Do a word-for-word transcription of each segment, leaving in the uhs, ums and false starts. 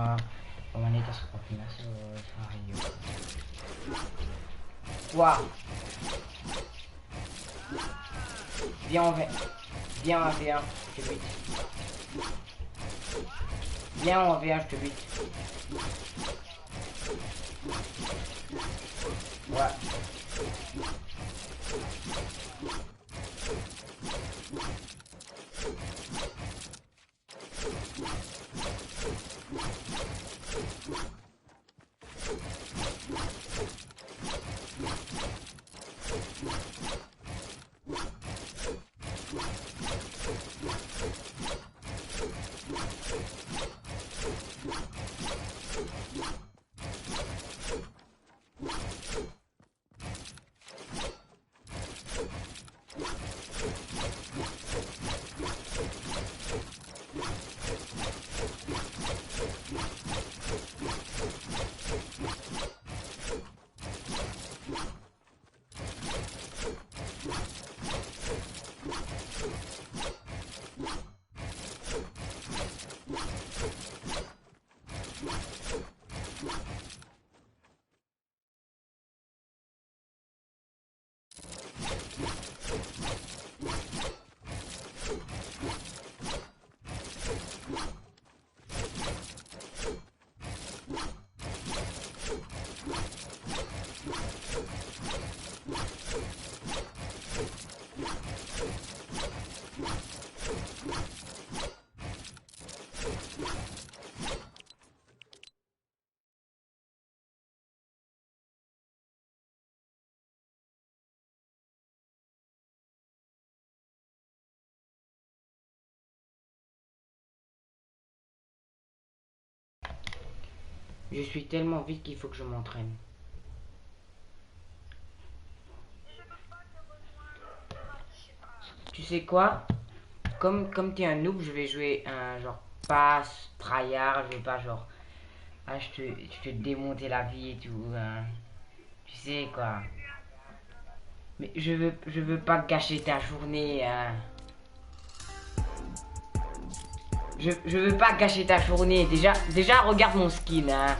Ah, mon manette, elle sera pas finie, ça, ça arrive. Quoi ? Viens en V, viens en V un, je te bute. Viens en V un, je te bute. Ouais. Je suis tellement vite qu'il faut que je m'entraîne. Tu sais quoi ? Comme, comme t'es un noob, je vais jouer un genre pas tryhard, je vais pas genre, ah, je te, je te démonte la vie et tout, hein. Tu sais quoi. Mais je veux, je veux pas gâcher ta journée, hein. Je, je veux pas gâcher ta journée. Déjà, déjà, regarde mon skin, hein.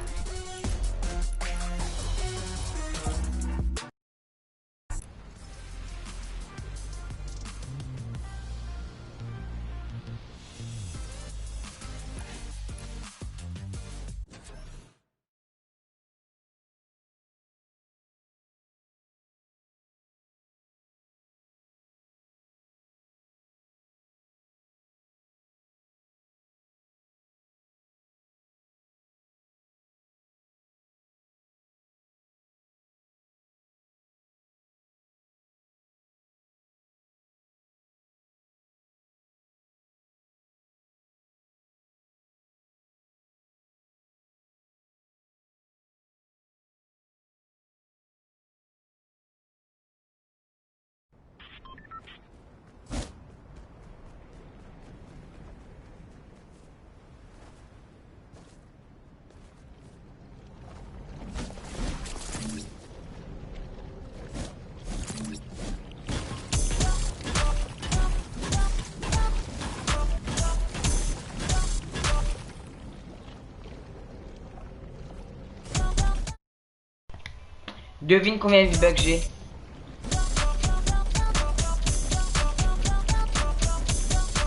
Devine combien de V-Bucks j'ai.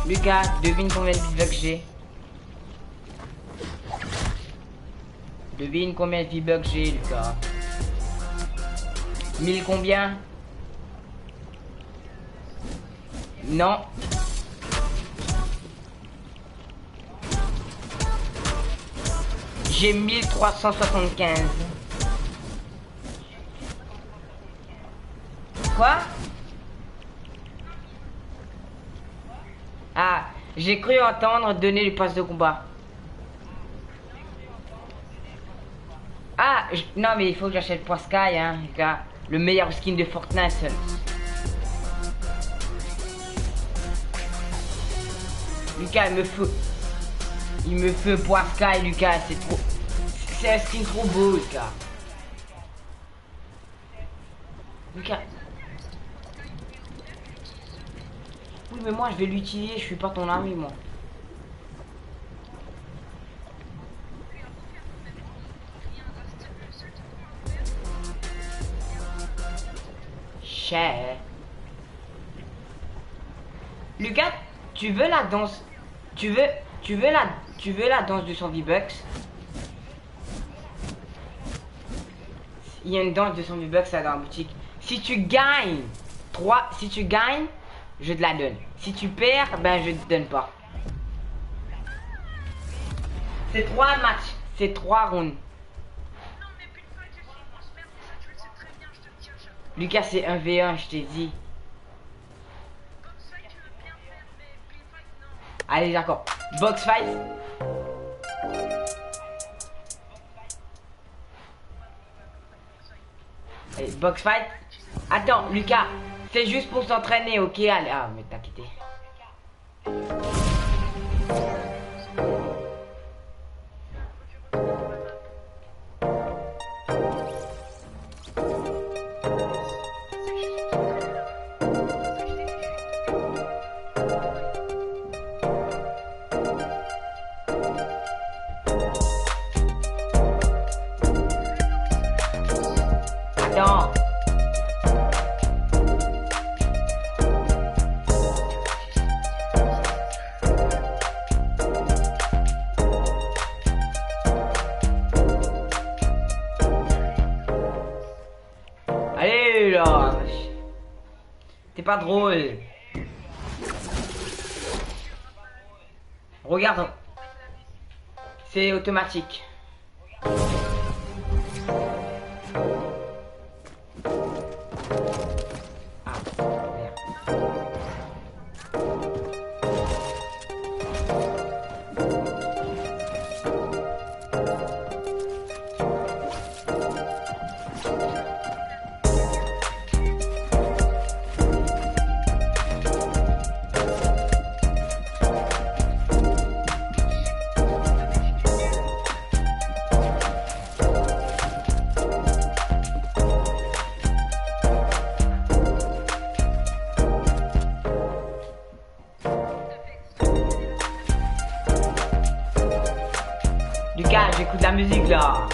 Lucas, devine combien de V-Bucks j'ai. Devine combien de V-Bucks j'ai, Lucas. Mille combien ? Non. J'ai mille trois cent soixante-quinze. Quoi ? Ah, j'ai cru entendre donner le pass de combat. Ah, je- non, mais il faut que j'achète Poiscaille, hein, gars. Le meilleur skin de Fortnite. Lucas, il me faut, il me faut Poiscaille, Lucas, c'est trop, c'est un skin trop beau, Lucas. Lucas. Oui, mais moi, je vais l'utiliser, je suis pas ton ami, moi. Cher. Lucas, tu veux la danse, tu veux, tu veux la, tu veux la danse de cent V-Bucks? Il y a une danse de cent V-Bucks là dans la boutique. Si tu gagnes trois, si tu gagnes, je te la donne. Si tu perds, ben je te donne pas. C'est trois matchs, c'est trois rounds. Lucas, c'est un V un, je t'ai dit. Allez, d'accord. Box fight. Allez, box fight. Attends, Lucas, c'est juste pour s'entraîner, ok? Allez, ah, mais t'as quitté. Attends. Allez là. T'es pas drôle. Regarde. C'est automatique. Ah, merde. Lucas, j'écoute la musique là.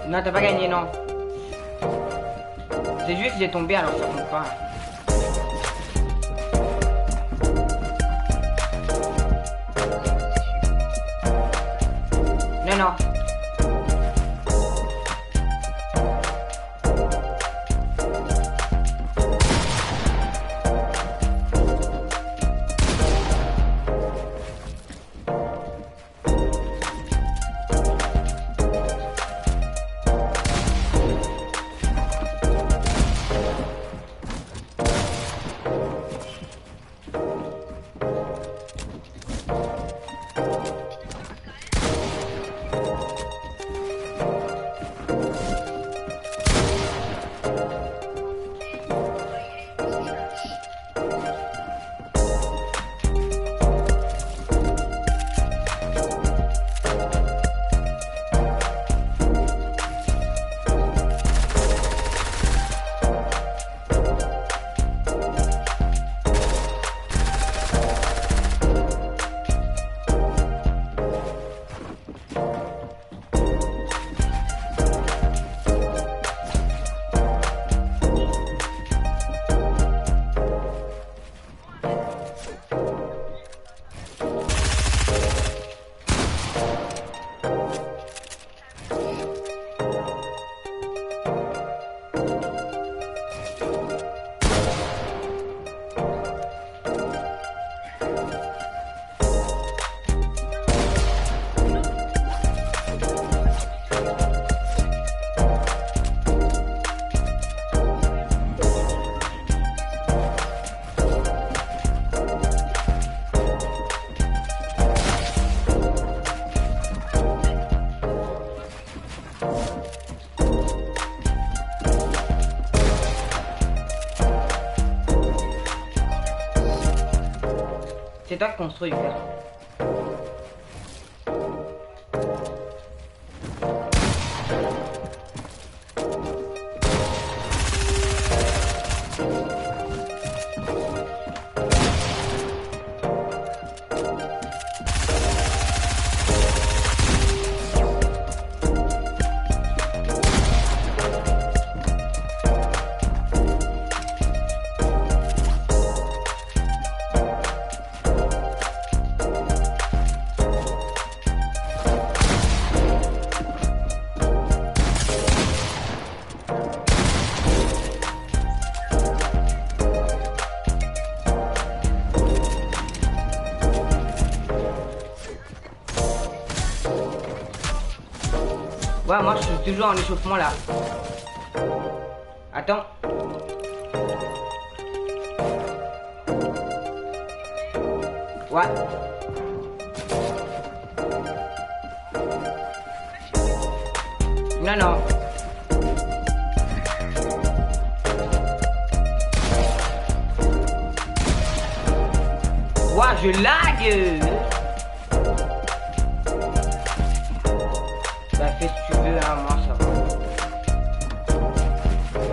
Non, t'as pas gagné, non. C'est juste, j'ai tombé, alors ça compte pas. Non, non. C'est toi qui construis, gars. Ouais, moi je suis toujours en échauffement là. Attends. Ouais. Non, non. Ouah, je lag. Bah, fais ce que tu veux, hein, moi, ça va.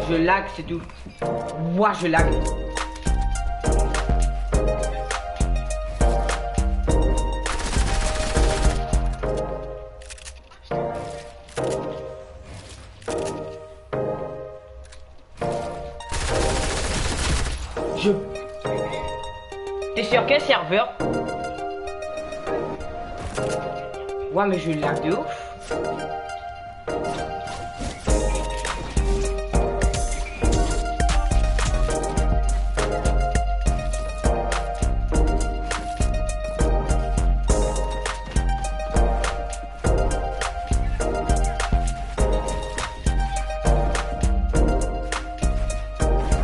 Je lag, c'est tout. Moi, je lag. Je... T'es sur quel serveur ? Ouais, mais je lag de ouf.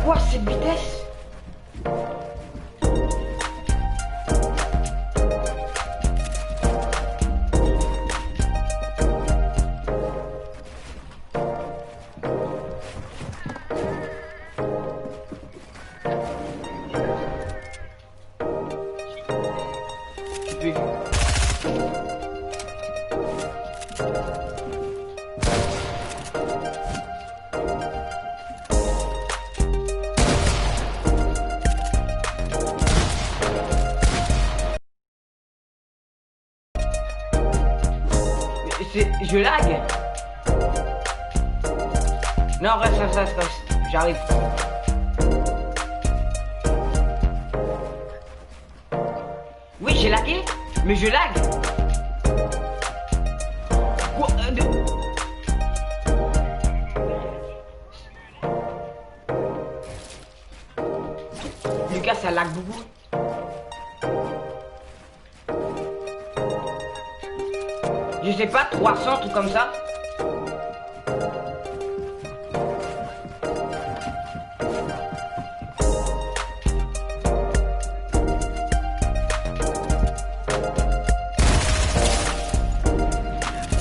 Quoi, cette vitesse ? C'est, je lag. Non, reste, reste, reste, reste. J'arrive. Oui, j'ai lagué, mais je lag. Quoi, euh, de- Lucas, ça lag beaucoup. Je sais pas, trois cents, truc comme ça.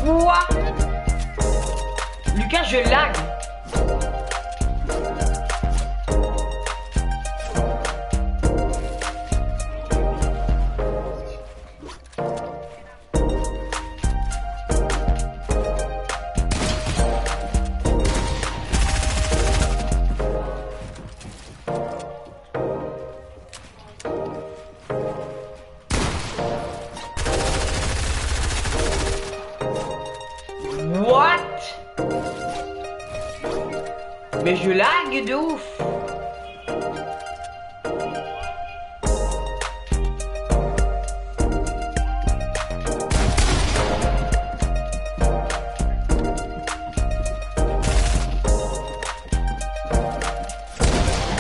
Quoi ? Lucas, je lag. What ? Mais je lag de ouf.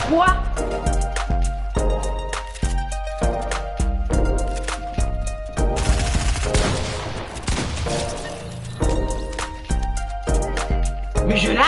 Quoi ? Mais je lag.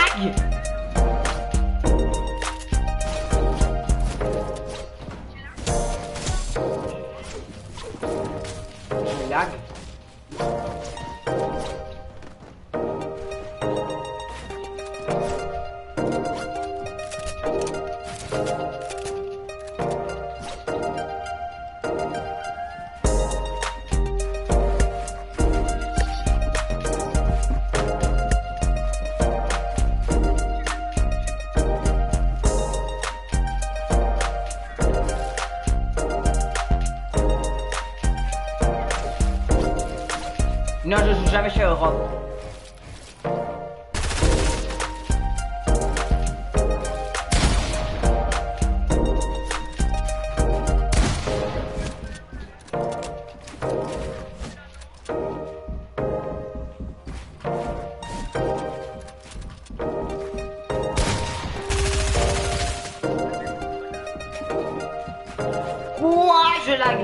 Non, je joue jamais chez Europe. Quoi, je lag.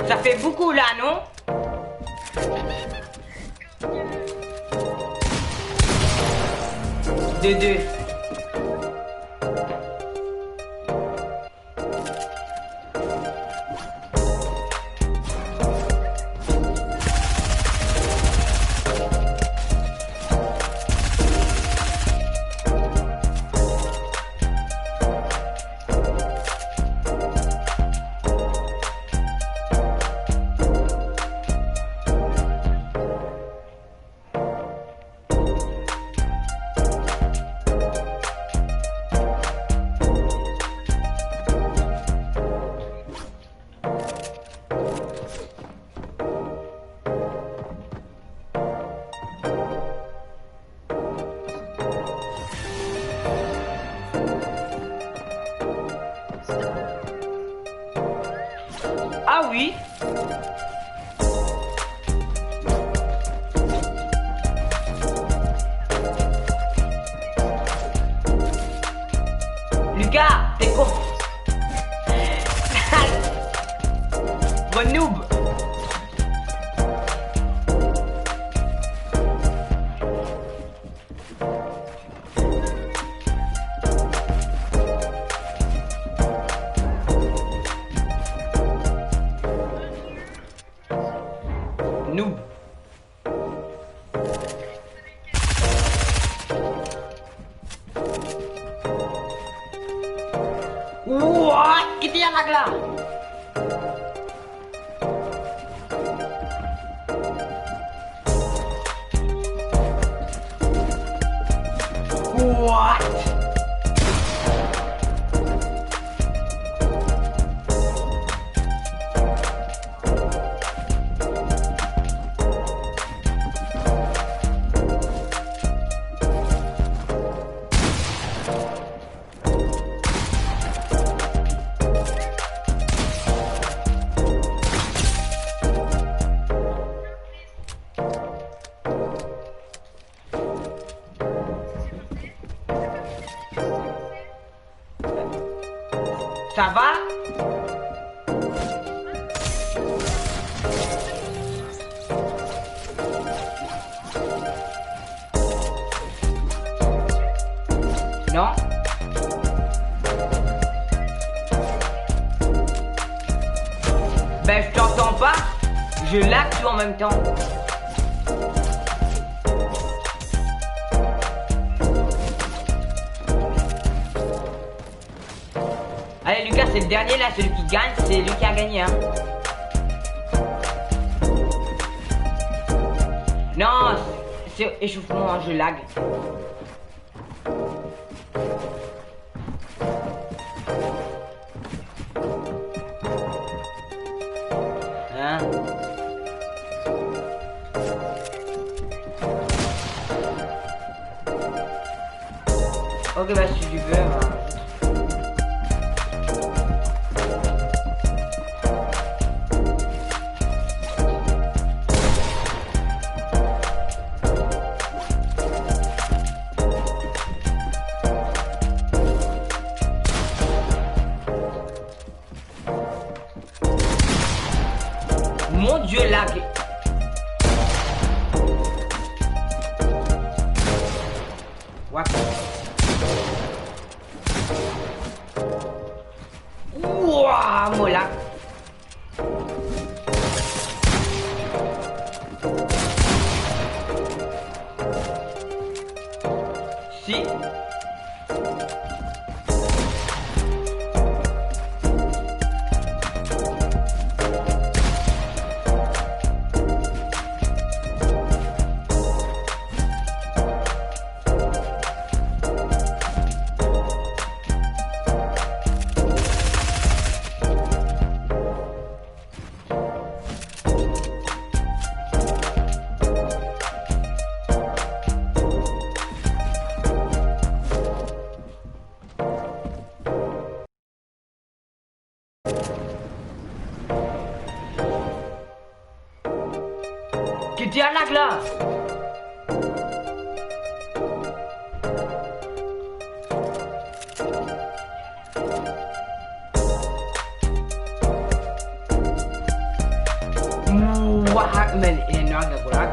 Ça fait beaucoup là, non ? De deux. Ah oui. Lucas, t'es con. Bon noob. Noob. What? Ki ti ena la? What? Ça va? Non? Ben, je t'entends pas, je lag tout en même temps. Allez, Lucas, c'est le dernier là, celui qui gagne, c'est lui qui a gagné, hein. Non, c'est échauffement, hein, je lag. Hein? Ok, bah, si tu veux, hein. Mon Dieu, lag. What? Ouah, Mo la. Si. Ki diab la la? Wah, men, ena nwa lakoulak.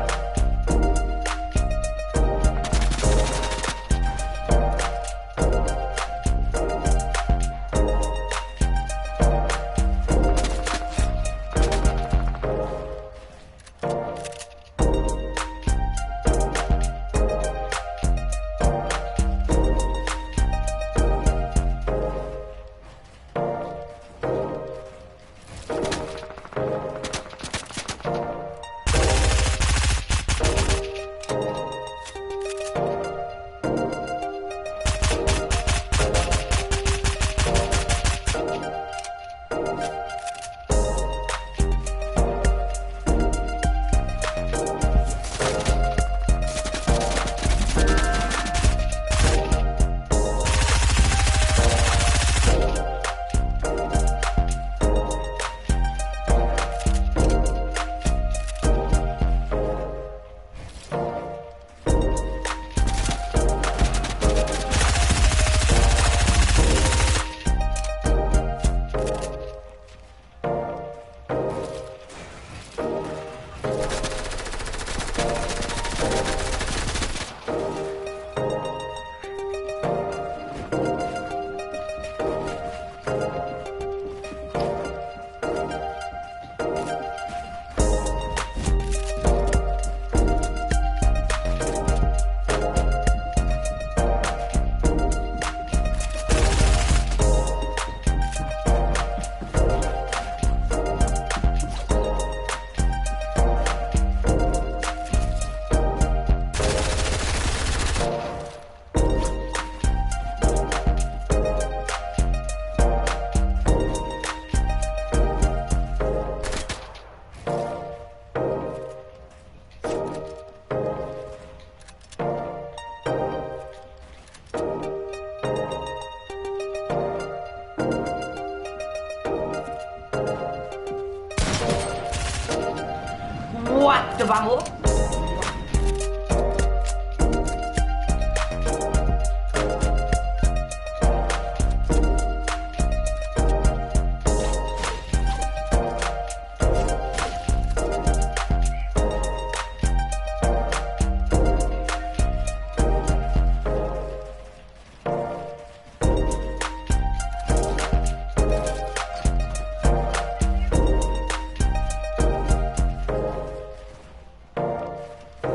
What the vamo?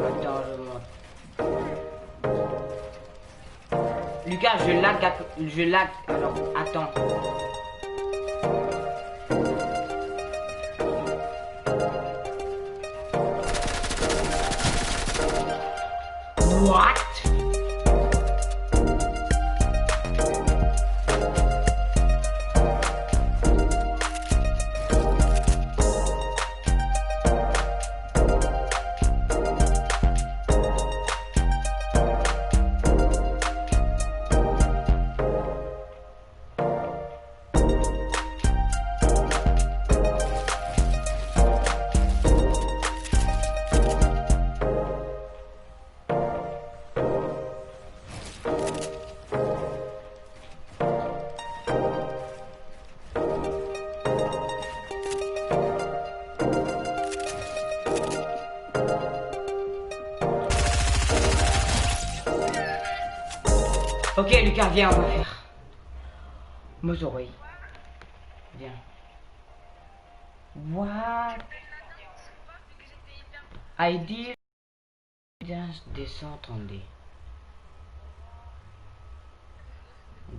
Attends, je monte. Lucas, je lag, je lag. Alors, attends. What? Ok, Lucas, viens, on va faire. Mo zorey. Viens. What? I did. Bien, deux cent trente-deux.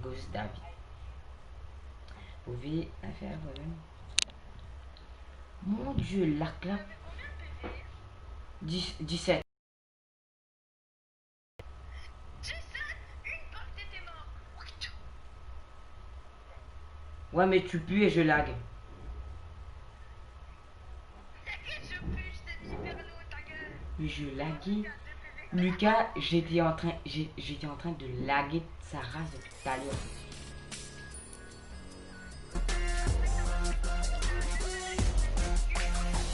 Ghost David. Vous vivez affaire problème. Mon Dieu, la clap. Dix, dix-sept. Ouais, mais tu pues et je lag. Mais je laguais. Lucas, j'étais en train, j'ai- j'étais en train de laguer sa race depuis tout à l'heure.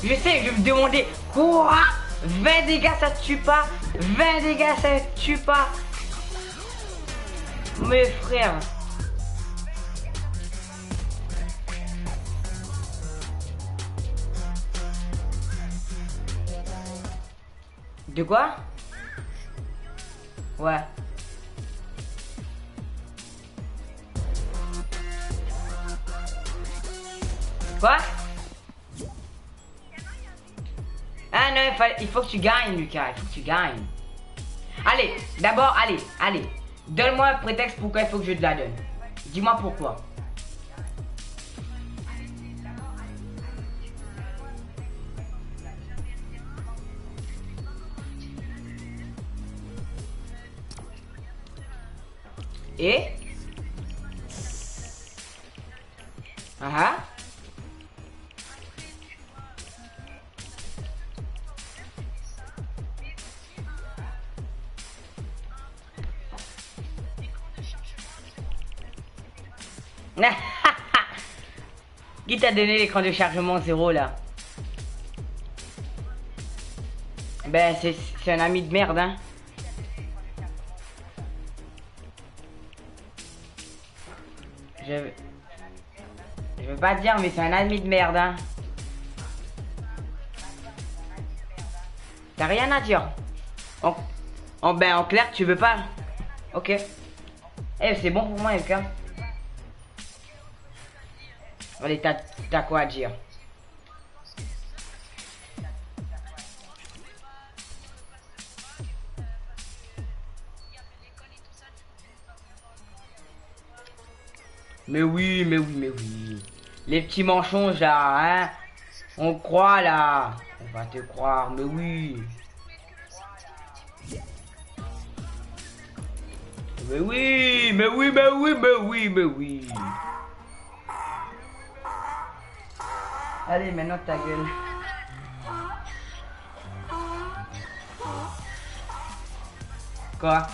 Je sais, je me demandais, quoi? Vingt dégâts, ça te tue pas? Vingt dégâts, ça te tue pas? Mes frères. De quoi? Ouais. Quoi? Ah non, il faut, il faut que tu gagnes, Lucas. Il faut que tu gagnes. Allez, d'abord, allez, allez. Donne-moi un prétexte pourquoi il faut que je te la donne. Dis-moi pourquoi. Et? Ah ah. Qui t'a donné l'écran de chargement zéro là? Ben, c'est, c'est un ami de merde, hein. Je, je veux pas dire, mais c'est un ami de merde, hein. T'as rien à dire. En, en, ben, en clair, tu veux pas. Ok. Eh, c'est bon pour moi, Lucas. Allez, t'as, t'as quoi à dire? Mais oui, mais oui, mais oui. Les petits mensonges là, hein. On croit là. On va te croire, mais oui. Mais oui, mais oui, mais oui, mais oui, mais oui. Allez, maintenant ta gueule. Quoi?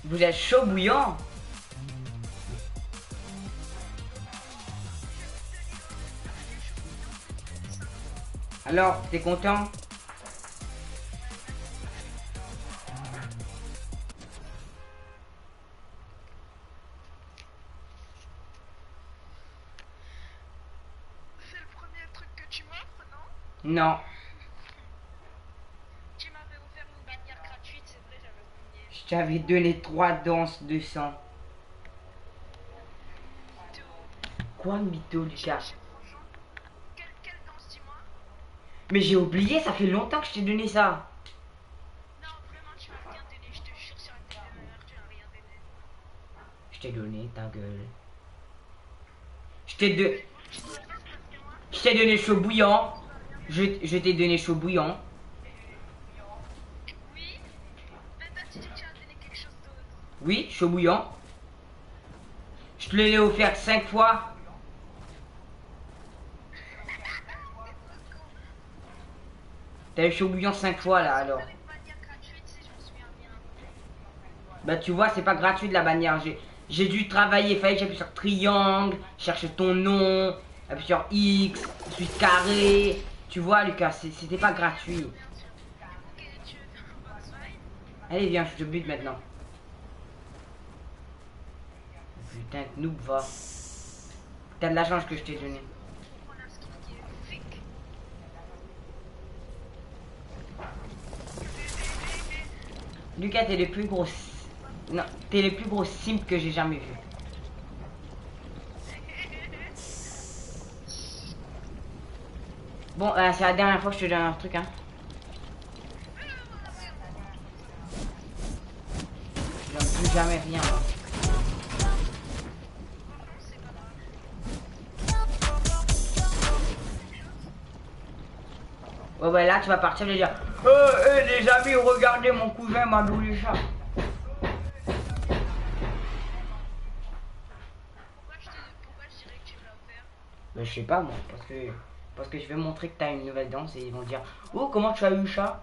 Vous êtes chaud bouillant. Alors, t'es content? C'est le premier truc que tu m'offres, non? Non. Tu m'avais offert une bannière gratuite, c'est vrai, j'avais oublié. Je t'avais donné trois danses de sang. Mytho. Quoi, mytho, Lucas? Cherche franchement. Quelle, quelle danse, dis-moi? Mais j'ai oublié, ça fait longtemps que je t'ai donné ça. Non, vraiment, tu m'as rien donné, je te jure sur la tête de ma mère, tu n'as rien donné. Je t'ai donné, ta gueule. Je t'ai de-, je t'ai donné chaud bouillant. Je, je t'ai donné chaud bouillant. Oui. Mais toi, tu dis que tu as donné quelque chose d'autre. Oui, chaud bouillant. Je te l'ai offert cinq fois. T'as eu chaud bouillant cinq fois là, alors. Bah, tu vois, c'est pas gratuit de la bannière. J'ai, j'ai dû travailler. Fallait que j'appuie sur triangle, cherche ton nom, appuie sur X, ensuite carré. Tu vois, Lucas, c'est- c'était pas gratuit. Allez, viens, je te bute maintenant. Putain de noob, va. T'as de la chance que je t'ai donné. Lucas, t'es le plus gros si-, non, t'es le plus gros simp que j'ai jamais vu. Bon, euh, c'est la dernière fois que je te donne un truc, hein. Je donne plus jamais rien, moi. Ouais, ouais, là, tu vas partir et dire, euh, hey, les amis, regardez mon cousin Madou le chat. Ben, je sais pas, moi, parce que, parce que je vais montrer que t'as une nouvelle danse et ils vont dire, oh, comment tu as eu ça?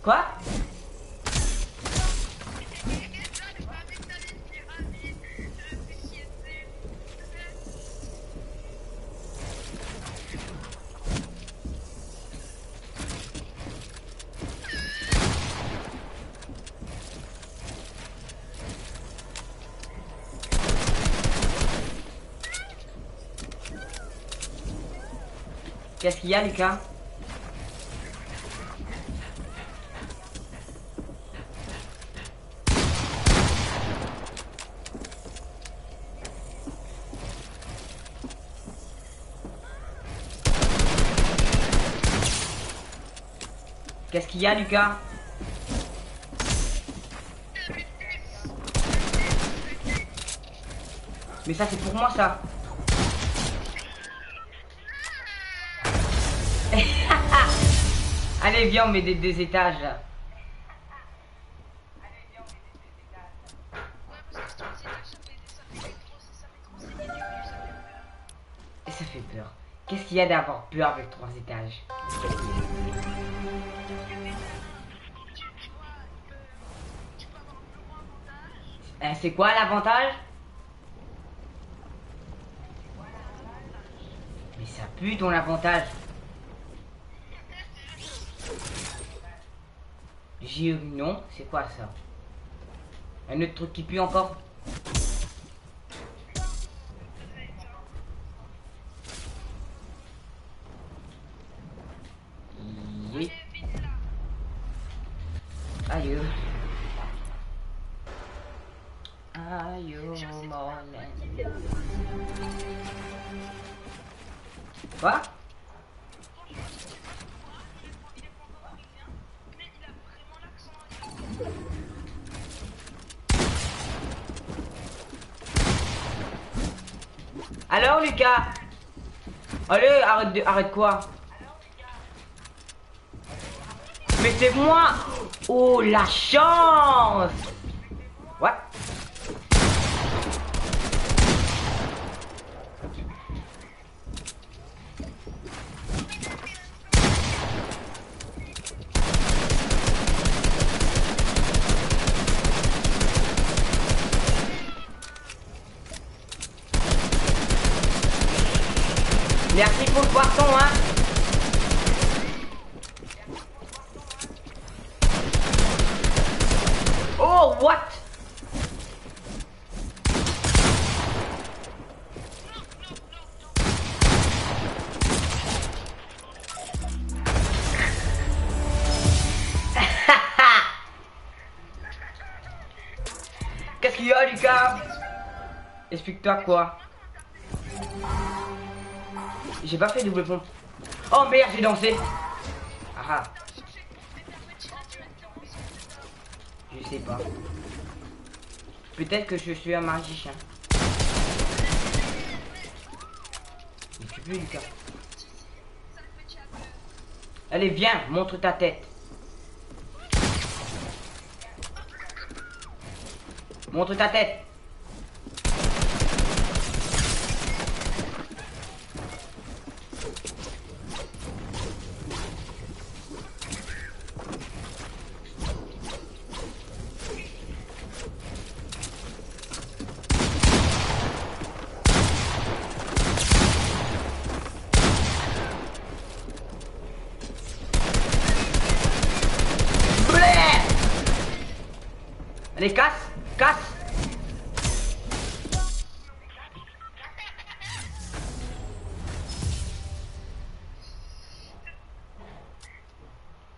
Quoi? Qu'est-ce qu'il y a, Lucas? Qu'est-ce qu'il y a, Lucas? Mais ça, c'est pour moi, ça. Allez, viens, on met des deux étages, là. Et ça fait peur. Qu'est-ce qu'il y a d'avoir peur avec trois étages? Hein, c'est quoi l'avantage? Mais ça pue ton avantage. J'ai eu non, c'est quoi ça? Un autre truc qui pue encore? Oui. Aïe. Aïe, mon... Quoi? Alors, Lucas? Allez, arrête de, arrête quoi? Mais c'est moi! Oh, la chance! What? Merci pour le poisson, hein. Oh, what? Qu'est-ce qu'il y a, Lucas? Explique-toi quoi. J'ai pas fait double pompe. Oh merde, j'ai dansé. Ah ah. Je sais pas. Peut-être que je suis un magicien. Mais tu peux, Lucas. Allez, viens, montre ta tête. Montre ta tête. Bleh! Allez, casse, casse.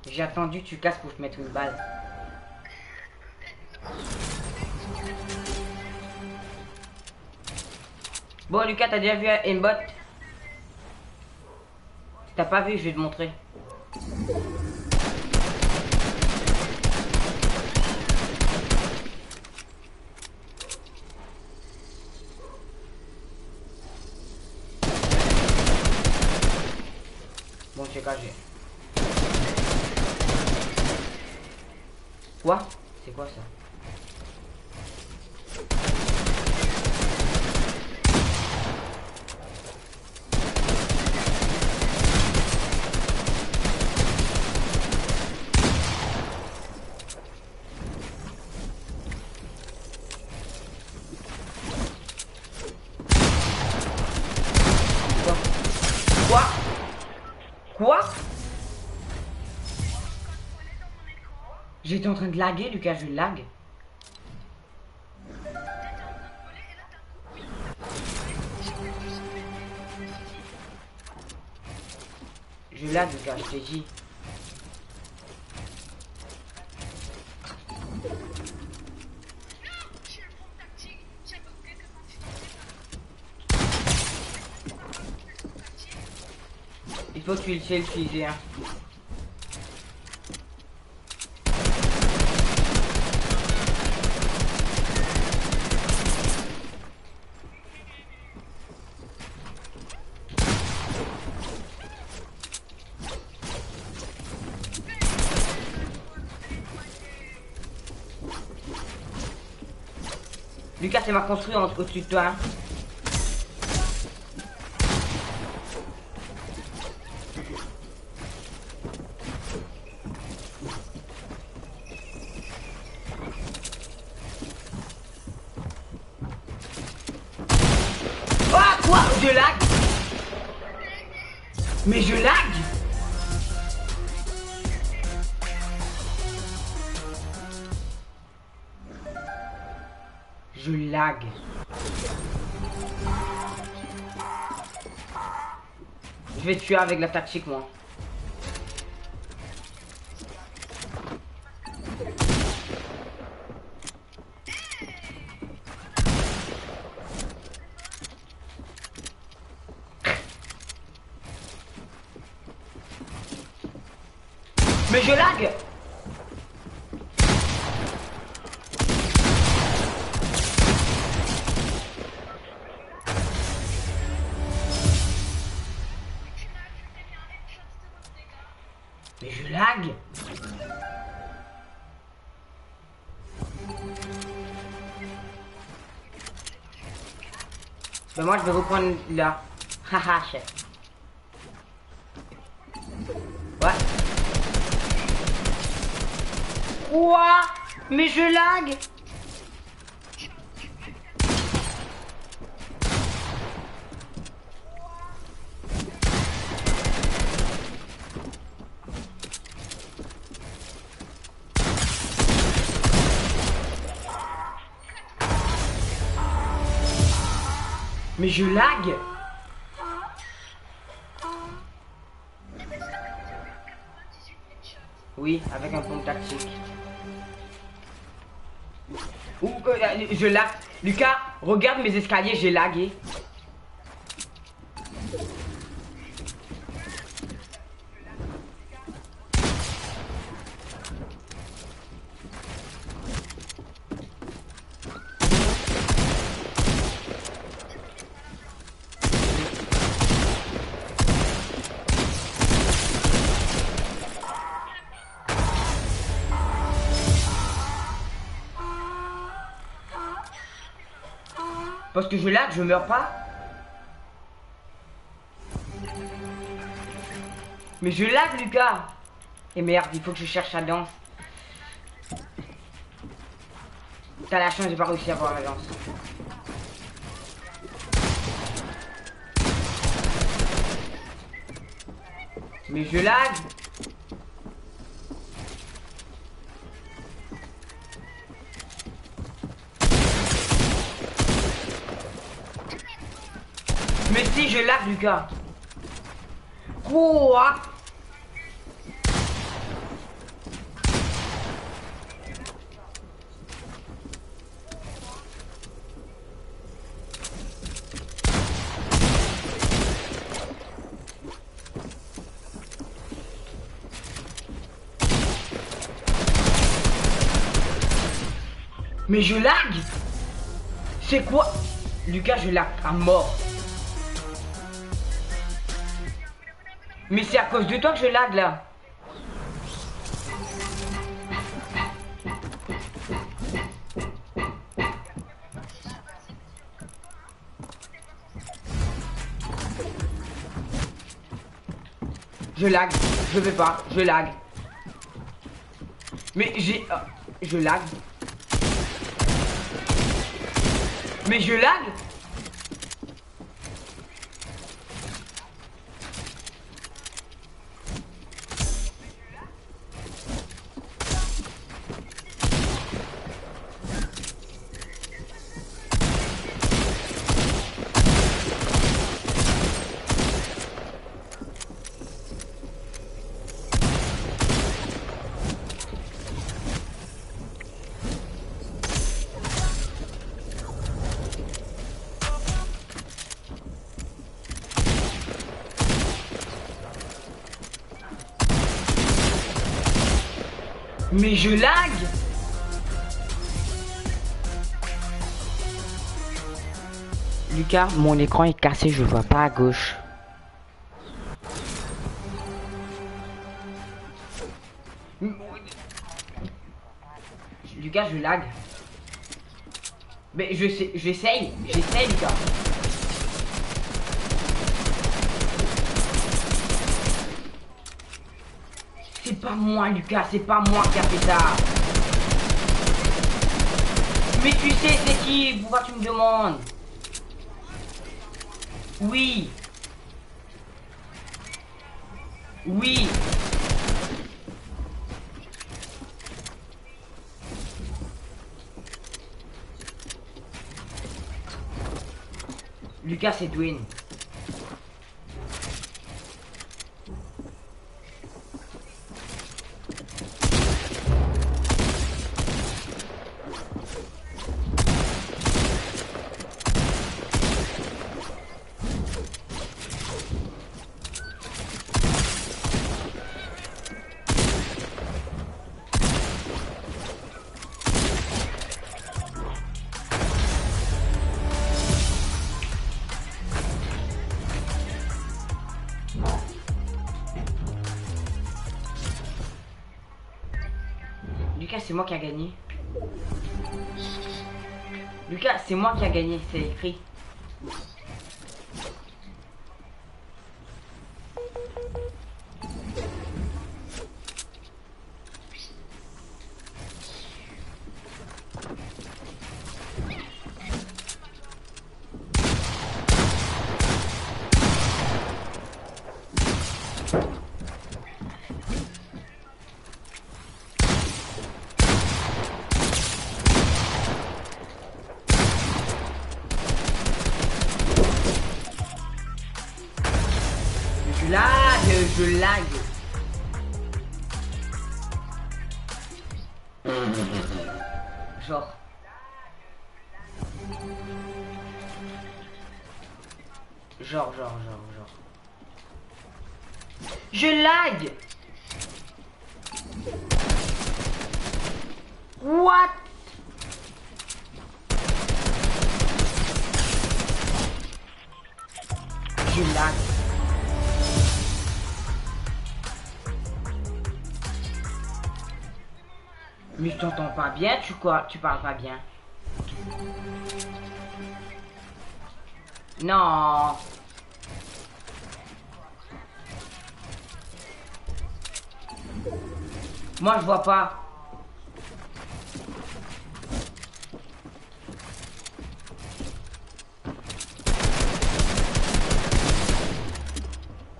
J'ai attendu que tu casses pour te mettre une balle. Bon, Lucas, t'as déjà vu un aimbot? Si t'as pas vu, je vais te montrer. Bon, c'est cagé. Quoi? C'est quoi ça? Quoi? Quoi? Quoi? J'étais en train de laguer, Lucas, je lag. Je lag, Lucas, je t'ai dit. Il faut que tu le sais utiliser, hein. Lucas, c'est ma construit en- au-dessus de toi, hein. Ah, quoi? Je lag. Mais je lag. Je lag. Je vais te tuer avec la tactique, moi. Mais je lag. Mais je lag. Ben moi, je vais reprendre là. Haha, chef. Ouais. Quoi? Mais je lag. Mais je lag. Oui, avec un pompe tactique. Ou, euh, je lag. Lucas, regarde mes escaliers, j'ai lagué. Parce que je lag, je meurs pas. Mais je lag, Lucas. Et merde, il faut que je cherche la danse. T'as la chance, j'ai pas réussi à avoir la danse. Mais je lag. Mais si, je lag, Lucas. Quoi ? Mais je lag. C'est quoi ? Lucas, je lag à mort. Mais c'est à cause de toi que je lag là. Je lag, je veux pas, je lag. Mais j'ai, euh, je lag. Mais je lag. Mais je lag. Lucas, mon écran est cassé, je vois pas à gauche. Lucas, je lag. Mais je sais, j'essaye, j'essaye, Lucas. C'est pas moi, Lucas, c'est pas moi qui a fait ça. Mais tu sais c'est qui, pourquoi tu me demandes ? Oui. Oui. Lucas, c'est Dwayne. Lucas, c'est moi qui a gagné. Lucas, c'est moi qui a gagné, c'est écrit. Je lag, je lag. Genre. Genre, genre, genre, genre. Je lag. What ? Je lag. Mais je t'entends pas bien, tu quoi, tu parles pas bien. Non. Moi, je vois pas.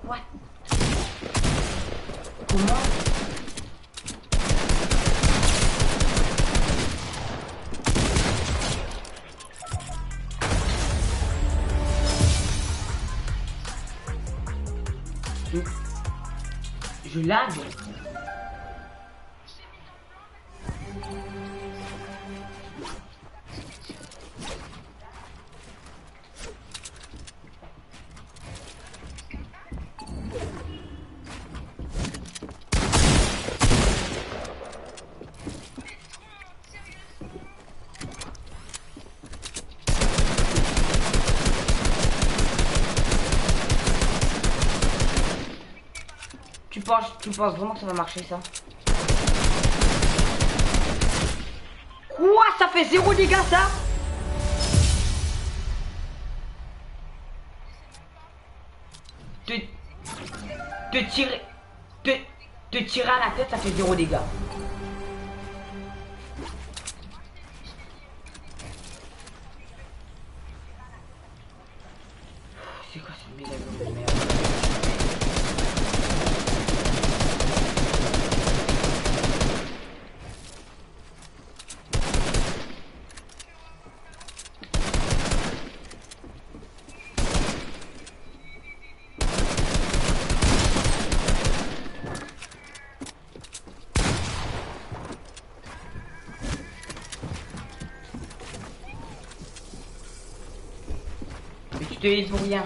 What? Comment? Je, je lag. Tu penses, tu penses vraiment que ça va marcher, ça? Quoi? Ça fait zéro dégâts, ça? Te, te tirer, te, te tirer à la tête, ça fait zéro dégâts. C'est quoi cette mise à jour de merde? Mais tu te heal pour rien.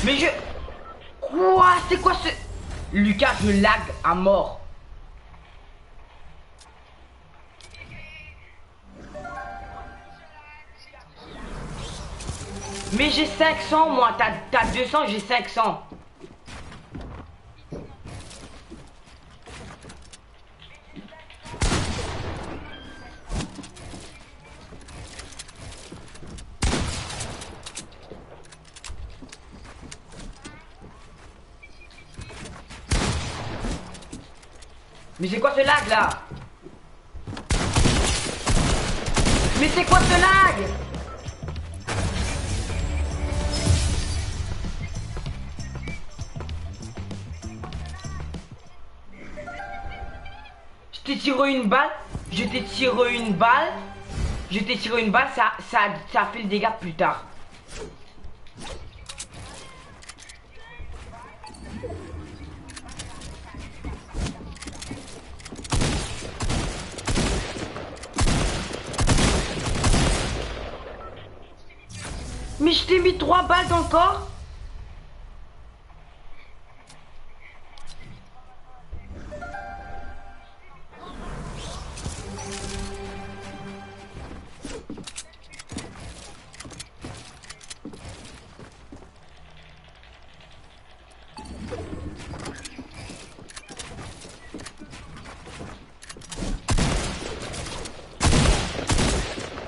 Mais je... Quoi? C'est quoi ce... Lucas, je lag à mort. Mais j'ai cinq cents, moi. T'as, t'as deux cents, j'ai cinq cents. Mais c'est quoi ce lag là? Mais c'est quoi ce lag? Je t'ai tiré une balle, je t'ai tiré une balle, je t'ai tiré une balle, ça, ça, ça a fait le dégât plus tard. Mais je t'ai mis trois balles dans le corps.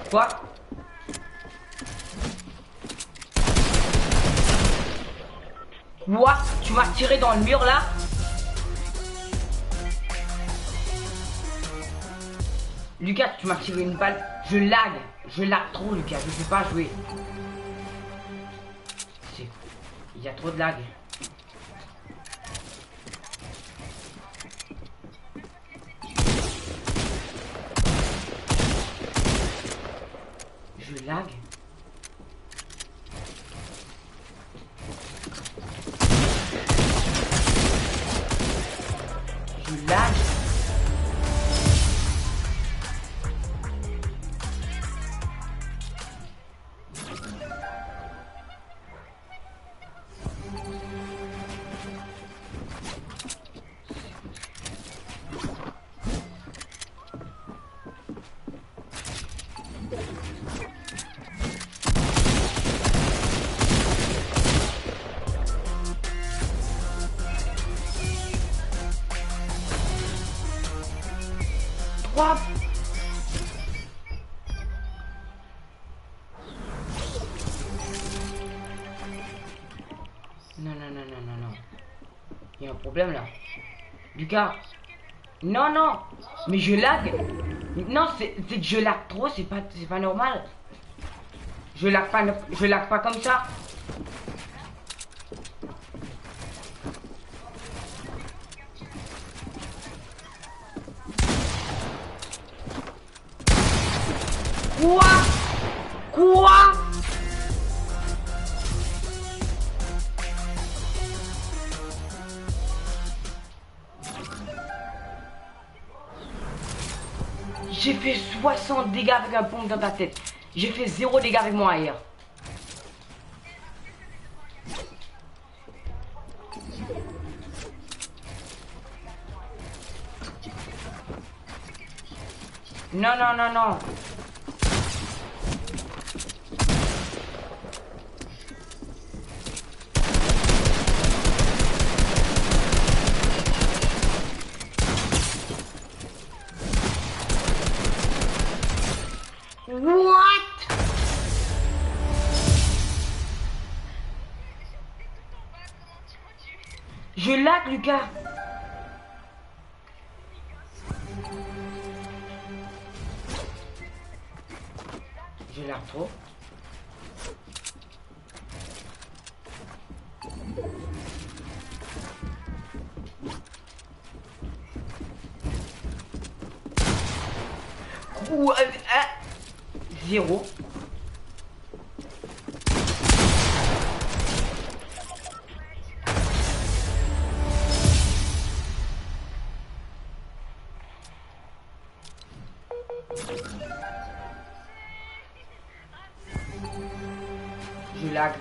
Quoi? What? Tu m'as tiré dans le mur là? Lucas, tu m'as tiré une balle. Je lag. Je lag trop, Lucas. Je peux pas jouer. C'est... Il y a trop de lag. Je lag. Je lag. Trois. Problème là. Lucas. Non, non. Mais je lag. Non, c'est, c'est que je lag trop, c'est pas, c'est pas normal. Je lag pas, je lag pas comme ça. Quoi ? Quoi ? J'ai fait soixante dégâts avec un pompe dans ta tête. J'ai fait zéro dégâts avec mon A R. Non, non, non, non. What? Je lag, Lucas. Je lag trop. Ou, euh, euh, zéro. Je lag.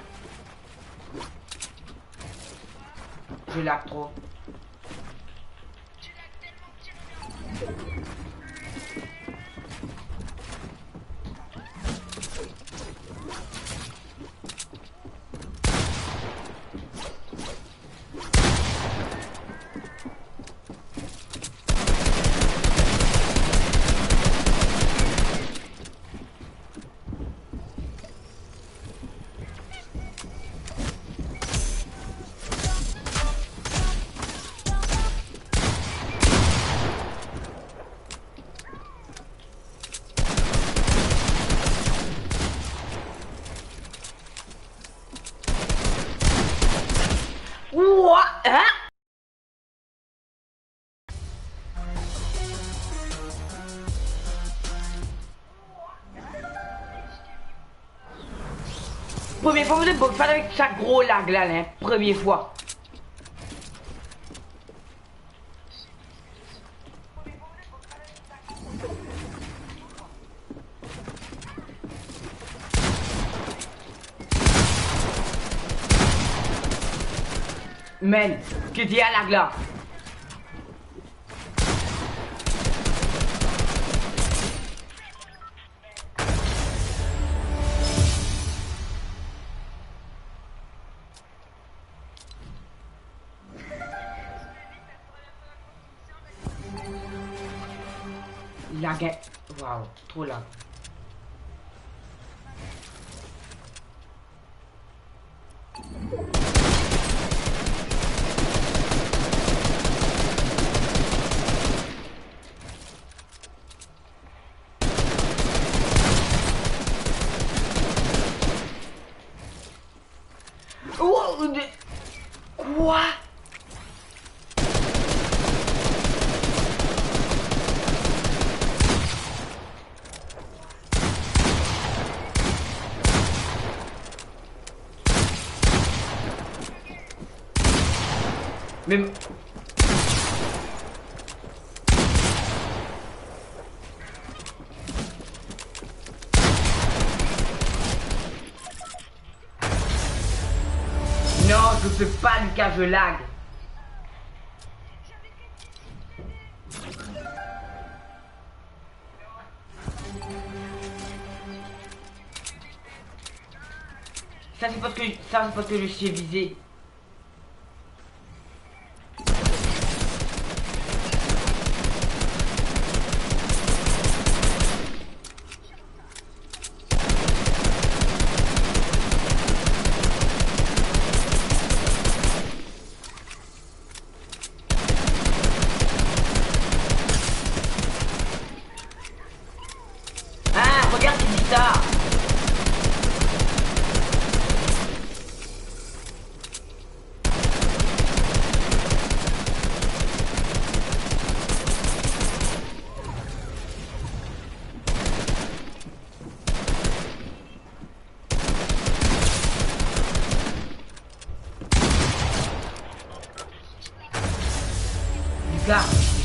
Je lag trop. Ouah, hein? Premie fwa mo zwe Boxfight avek sa gro lag la, hein. Premie fwa. Man, ki ti a lag la? Lag, hein. Waouh, trop lag. Oh, de... Quoi? Me... Non, je peux pas, Lucas, je lag. Ça, c'est parce que, ça, c'est parce que je suis visé.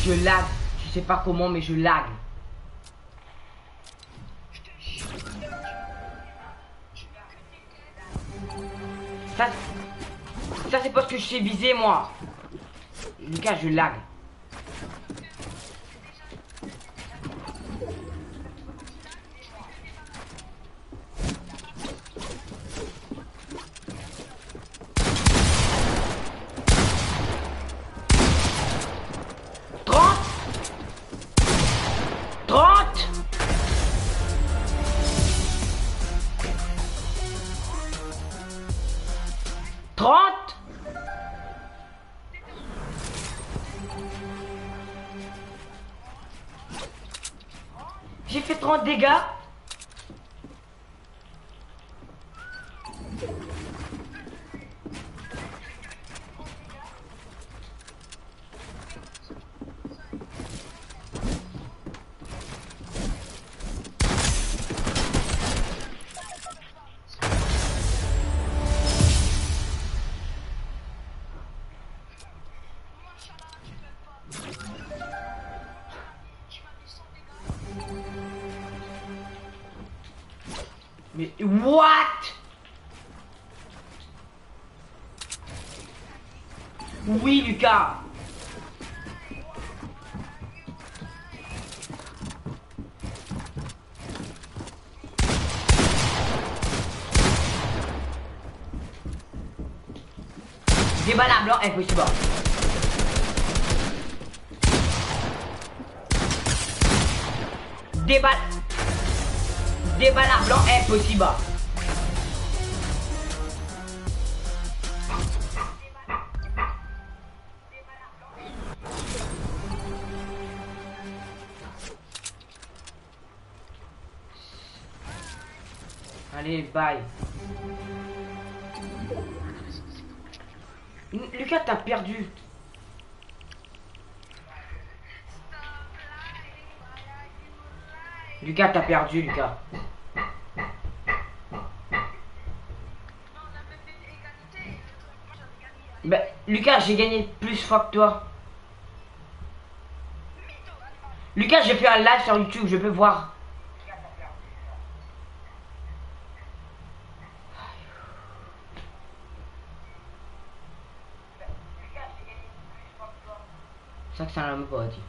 Je lag, je sais pas comment, mais je lag. Ça, ça c'est parce que je sais viser, moi. Lucas, je lag. Trente. Trente. Trente. J'ai fait trente dégâts. Mais what? Oui, Lucas. De bal a blan, inposib. De bal, de bal a blan, inposib. Allez, bye. Lucas, t'as perdu. Lucas, t'as perdu, Lucas. Ben, Lucas, j'ai gagné plus fois que toi. Lucas, j'ai fait un live sur YouTube, je peux voir. Sa ki sa lame parti.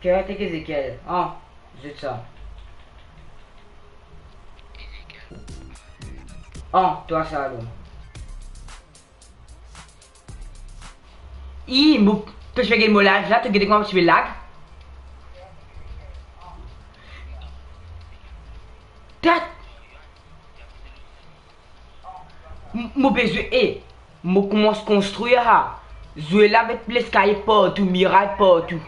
Karate Ezekiel, an, zet sa. An, twa sa alor. Ih, mo, to ti pe gagn mo live la, to gete kouma mo ti pe lag. Tet. M-, mo pe zwe, e, mo koumans konstrir la. Zwe la avek leskaye partou, miray partou.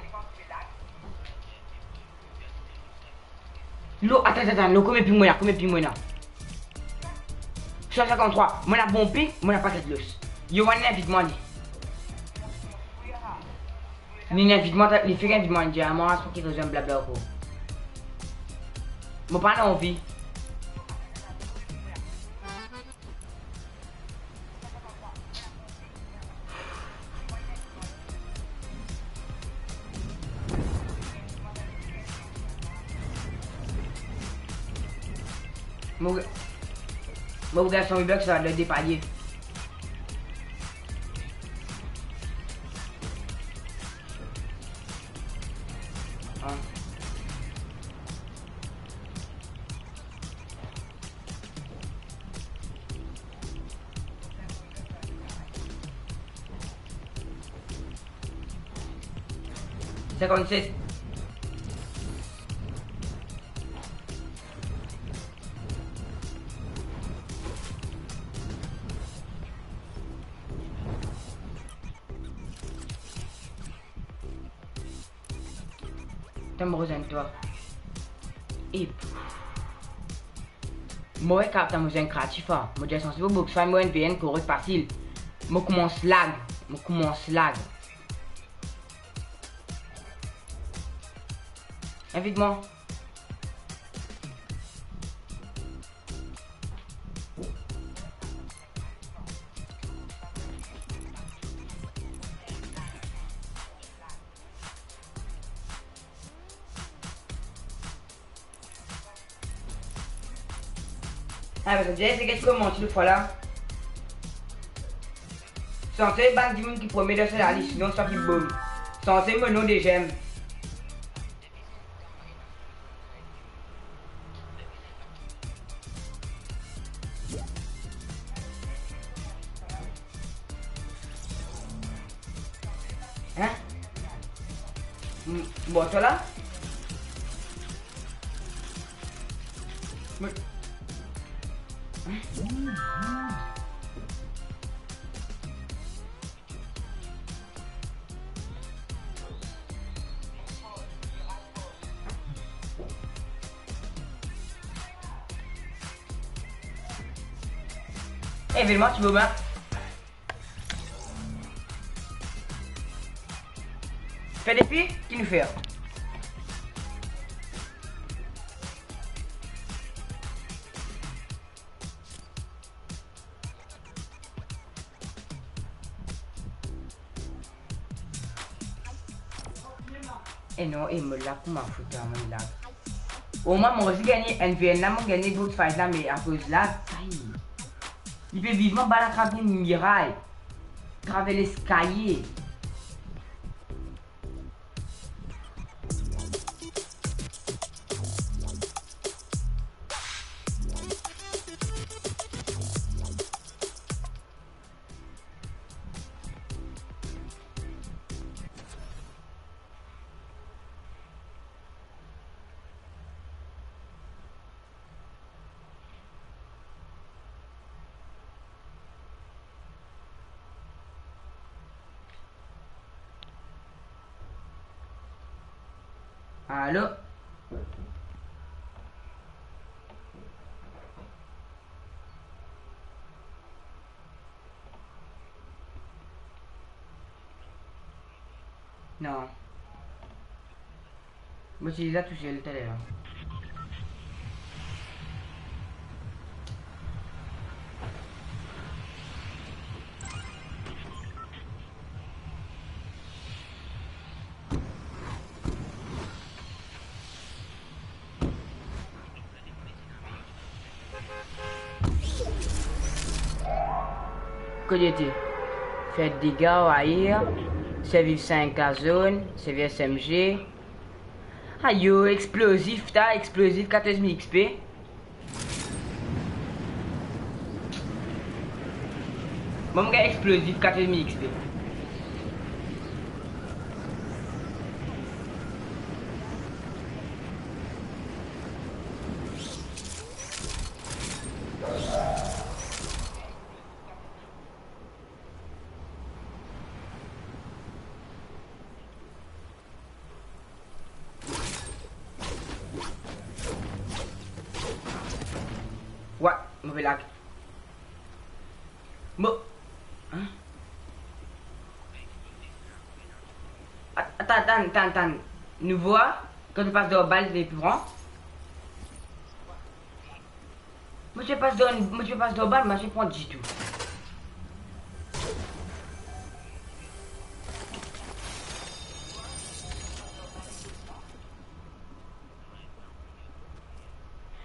Lo, atann, atann, atann, lo, konbien pim mo ena, konbien pim mo ena? San sinkant-trwa, mo ena bon ping, mo ena paket los. Yoann invit mwa li. Li invit mwa, li fek invit mwa, li dir a mwa, sa ki rezon blabla ankor. Mo pa anvi. Mo, mo gagn san mil bucks, sa, le de palie. An. Senkannset. Atann, mo rezenn twa. E, mo ek, atann, mo zwenn kreatif, a. Mo dir sanse pou box fight, mo enn V N korek fasil. Mo koumans lag. Mo koumans lag. Invit mwa. Ah, me sa dir, se ki koumans lot fwa la. Sanse bann dimoun ki premie dan sa lalis, non, sa ki bon. Sanse mo non deziem. Hein? Hmm, bon, twa la? Me, hein? Eh, Vilma, ti bouma. Fer defi, ki nou fer? E non, e mo lag kouma fou, mo lag. Omwin mo resi gagne enn V N la, mo gagne box fight la, me akoz lag, ay. Li pe viv mwa, bal atrap li miray, traver leskalie. Alo? Non. Mo ti la tousel taler. Kot li ete? Fer dega, ayer, servi sink K zone, servi S M G. Ayo, explozif, ta, explozif, katorz mil X P. Bon, mo gagn explozif, katorz mil X P. Wa, mo pe lag. Mo, hein? At-, atann, atann, atann, atann. Nou vwar, kan nou pas dan bal, li pe pran. Mo ti pas dan, mo ti pas dan bal, mo ti pran ditou.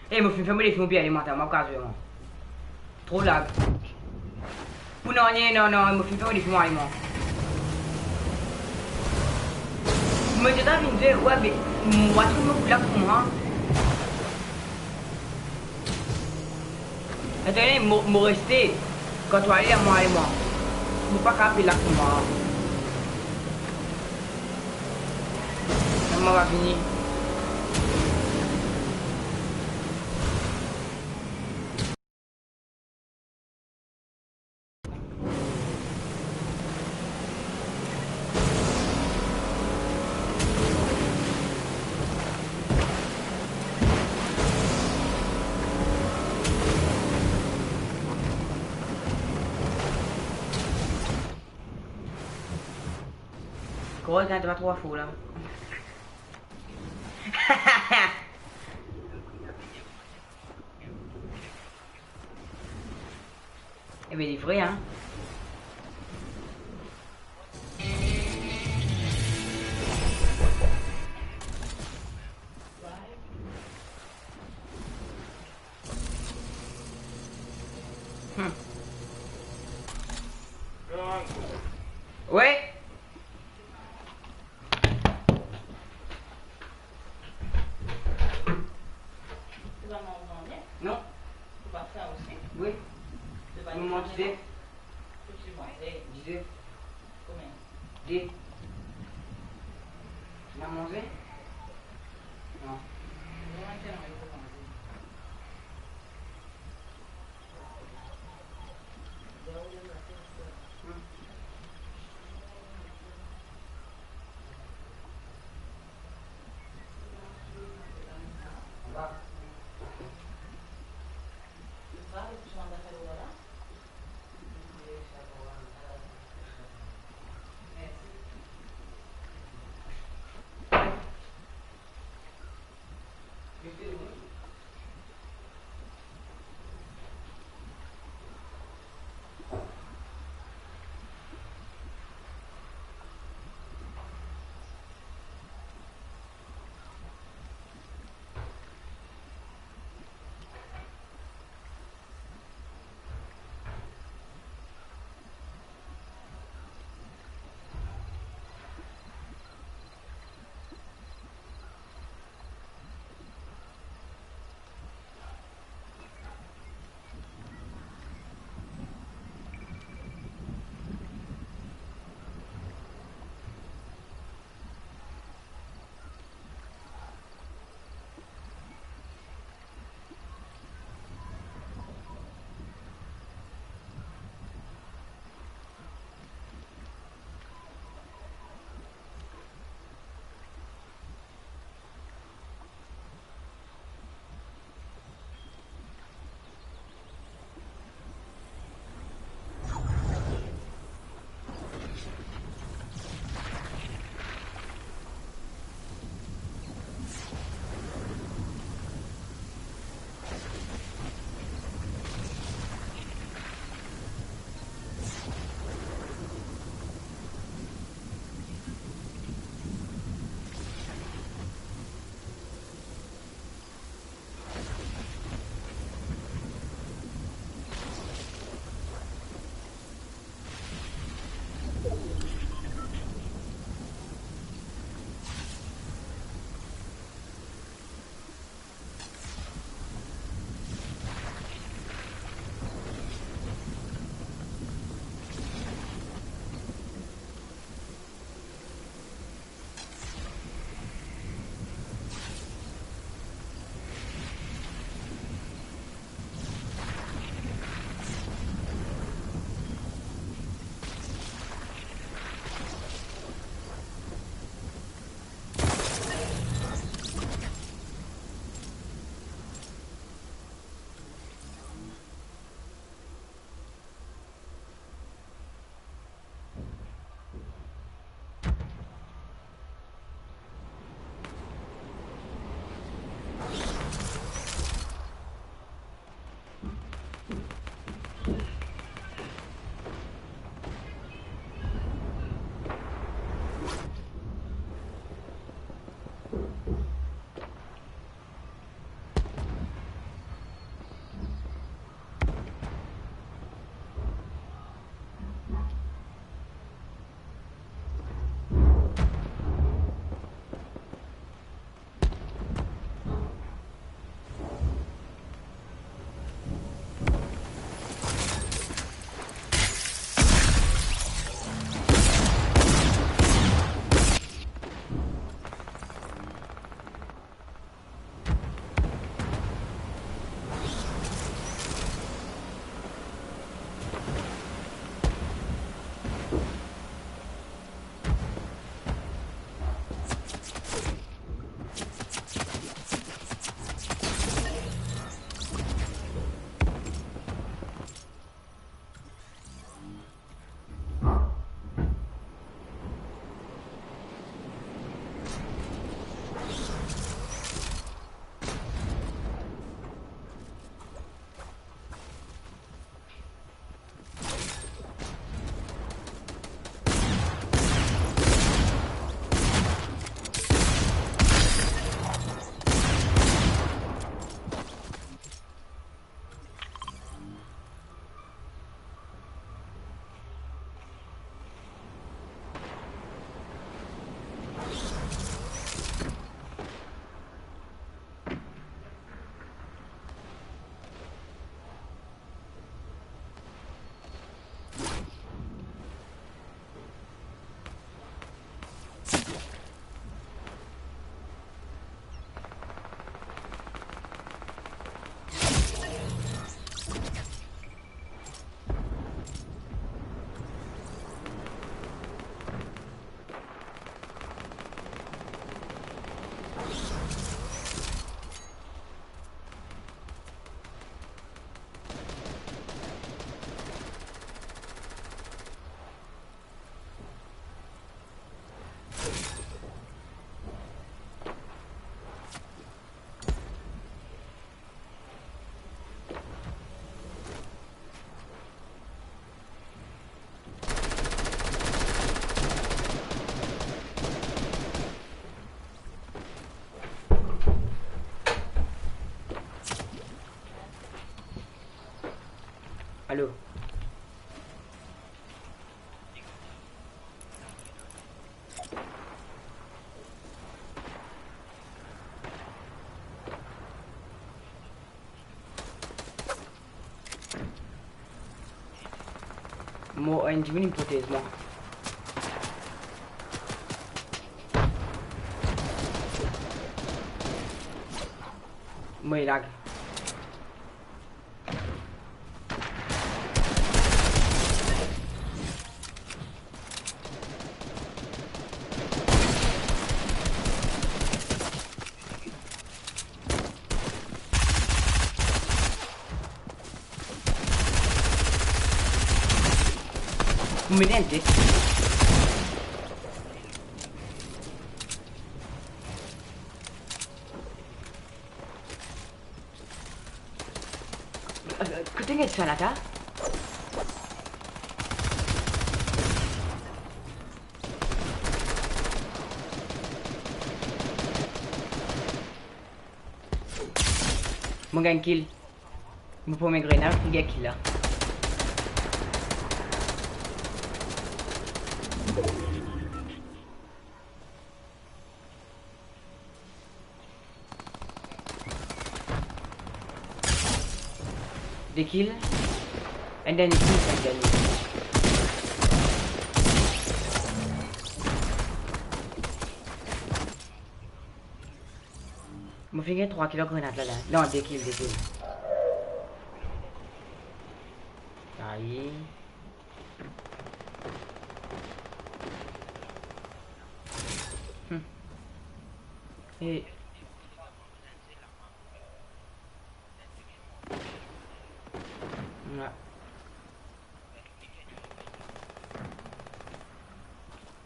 Eh, mo finn fer mo defi, mo pe ale mwa, ta, mo pa kapav zwe mwa. Tro lag. Pou nanye, non, non, mo finn fer mo defi, mo ale mwa. Mo ti ta vinn zwe, wa, be, mwa, tou mo pou lag pou mwa. Atann, mo, mo reste. Kan to ale, mo ale mwa. Mo pa kapav lag pou mwa. Mama vini. Kouma gagn twa fou la. Ebe, li vre, hein? Hmm. Wi. Non. Wi. Moman diz-ef. Diz-ef. De. Ena manze? Non. Alo. Mo, enn dimoun inn protez mwa. Mo lag. Mo met enn tet. Kote get sa la ta? Mo gagn kill. Mo premie grenad, mo gagn kill la. De kill. And then kill, and then. Mo finn gagn trwa kill ar grenad la, la. Non, de kill, de kill. Ayi. Hmm. E la.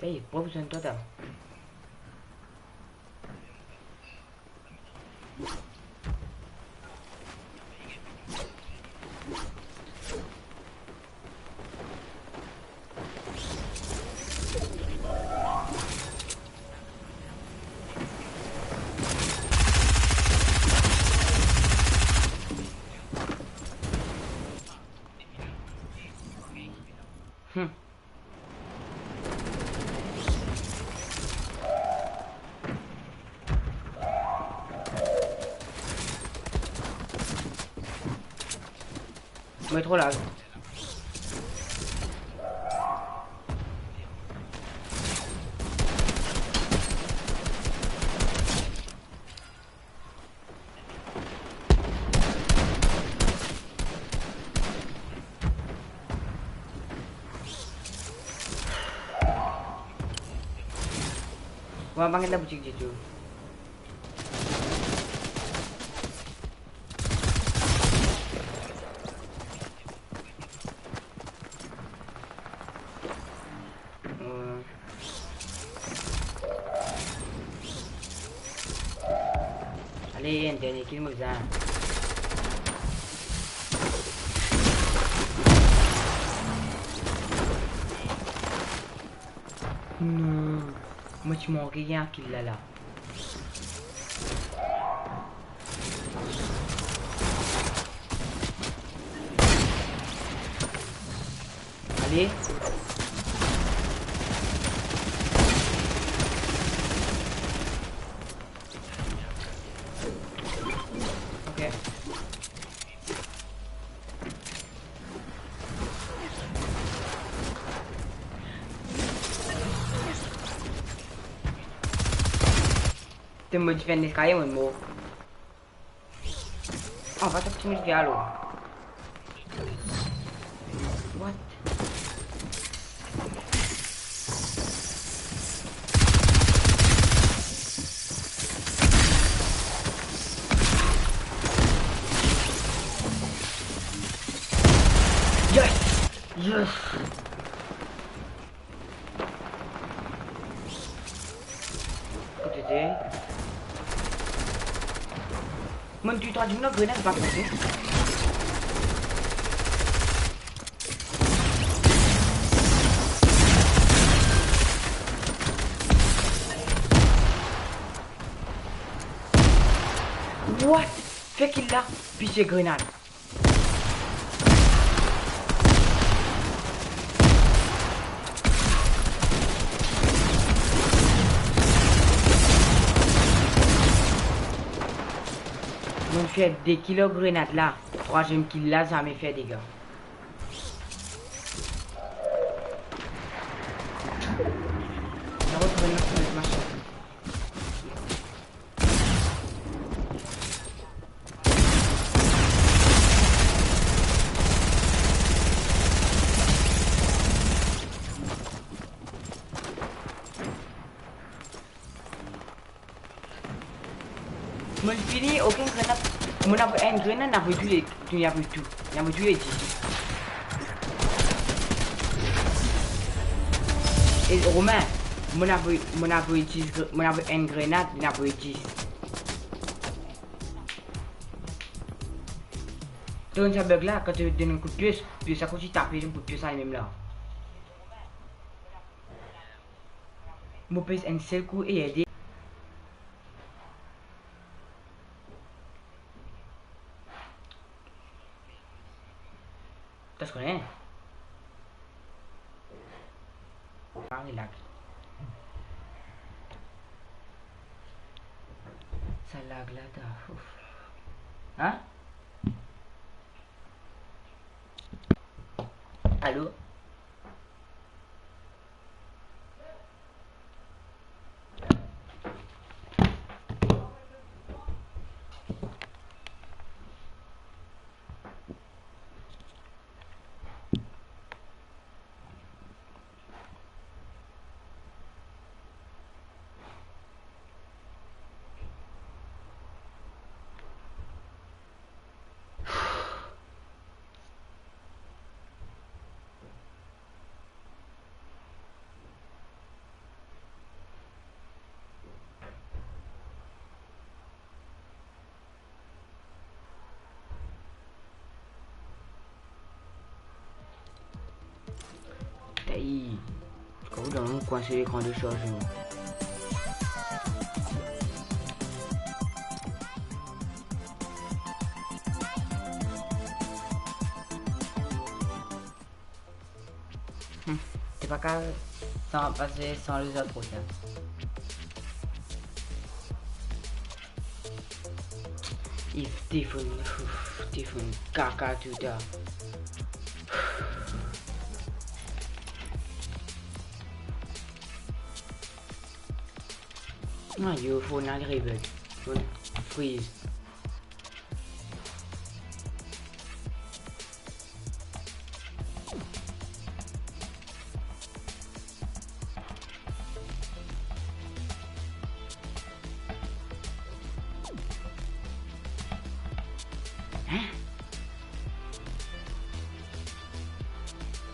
Ey, pa bizin twa ta. Hmm. Mo tro lag. Mo pa gagn laboutik ditou. Euh. Ale, enn dernie kill mo bizin. Non, mo ti manke gagn kill la la. Ale. Ok. Ti mo ti fer enn leskalie, mo mor. Ah, va tap ti mo dife alor. What? Yes! Yes! Kote de? Mo'nn touy trwa dimoun ar grenad, pa kote. What? Fer kill la, pise grenad. Mo'nn fer de kilo grenad la. Trwaziem kil la, zame fer dega. Mo'nn fini, okenn grenad. Mo'nn avoy enn grenad, inn avoy tou le, inn avoy tou. Inn avoy tou le dis. E Romain, mo'nn avoy, mo'nn avoy dis gre-, mo'nn avoy enn grenad, inn avoy dis. To konn sa bug la, kan to donn enn kout pie, pie sa kout, ti tape enn kout pie sa limem la. Mo pez enn sel kou e ede. T'as rien. Ah, il lag. Sa lag la, ta, ouf. Hein? Allô? Ey, kan ou dan mo kwin, se lekran de sarze. Hmm, to pa kav san, pase san lezot prosin. If telefon, telefon kaka touta. Ah, yo, fo nal rebug. Fo freeze. Hein?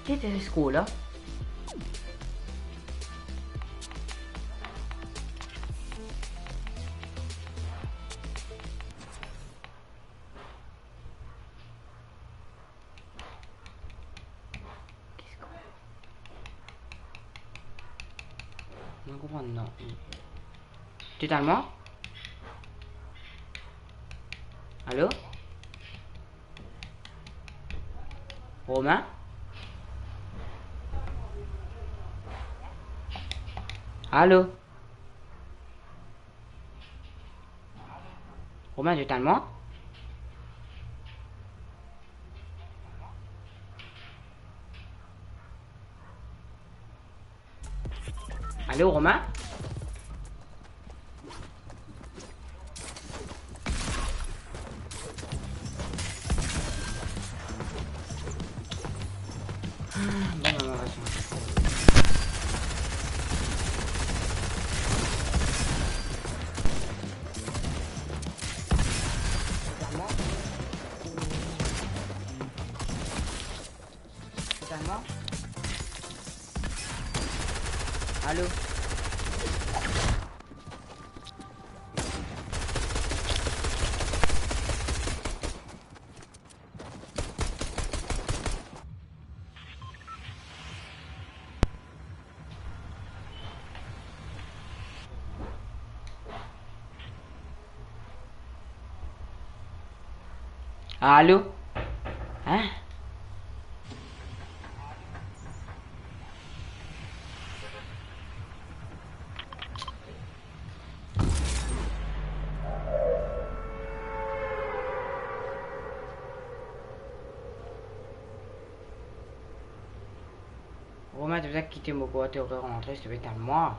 Ki ti skola? Mo konpran, non. Totalman? Allô? Romain? Allô? Romain, totalman? Allô, Romain? Ah, bon, bon, bon, bon. Allô? Allô? Hein? Romain, to bizin kite mo kote, to rantre, to bizin tann mwa.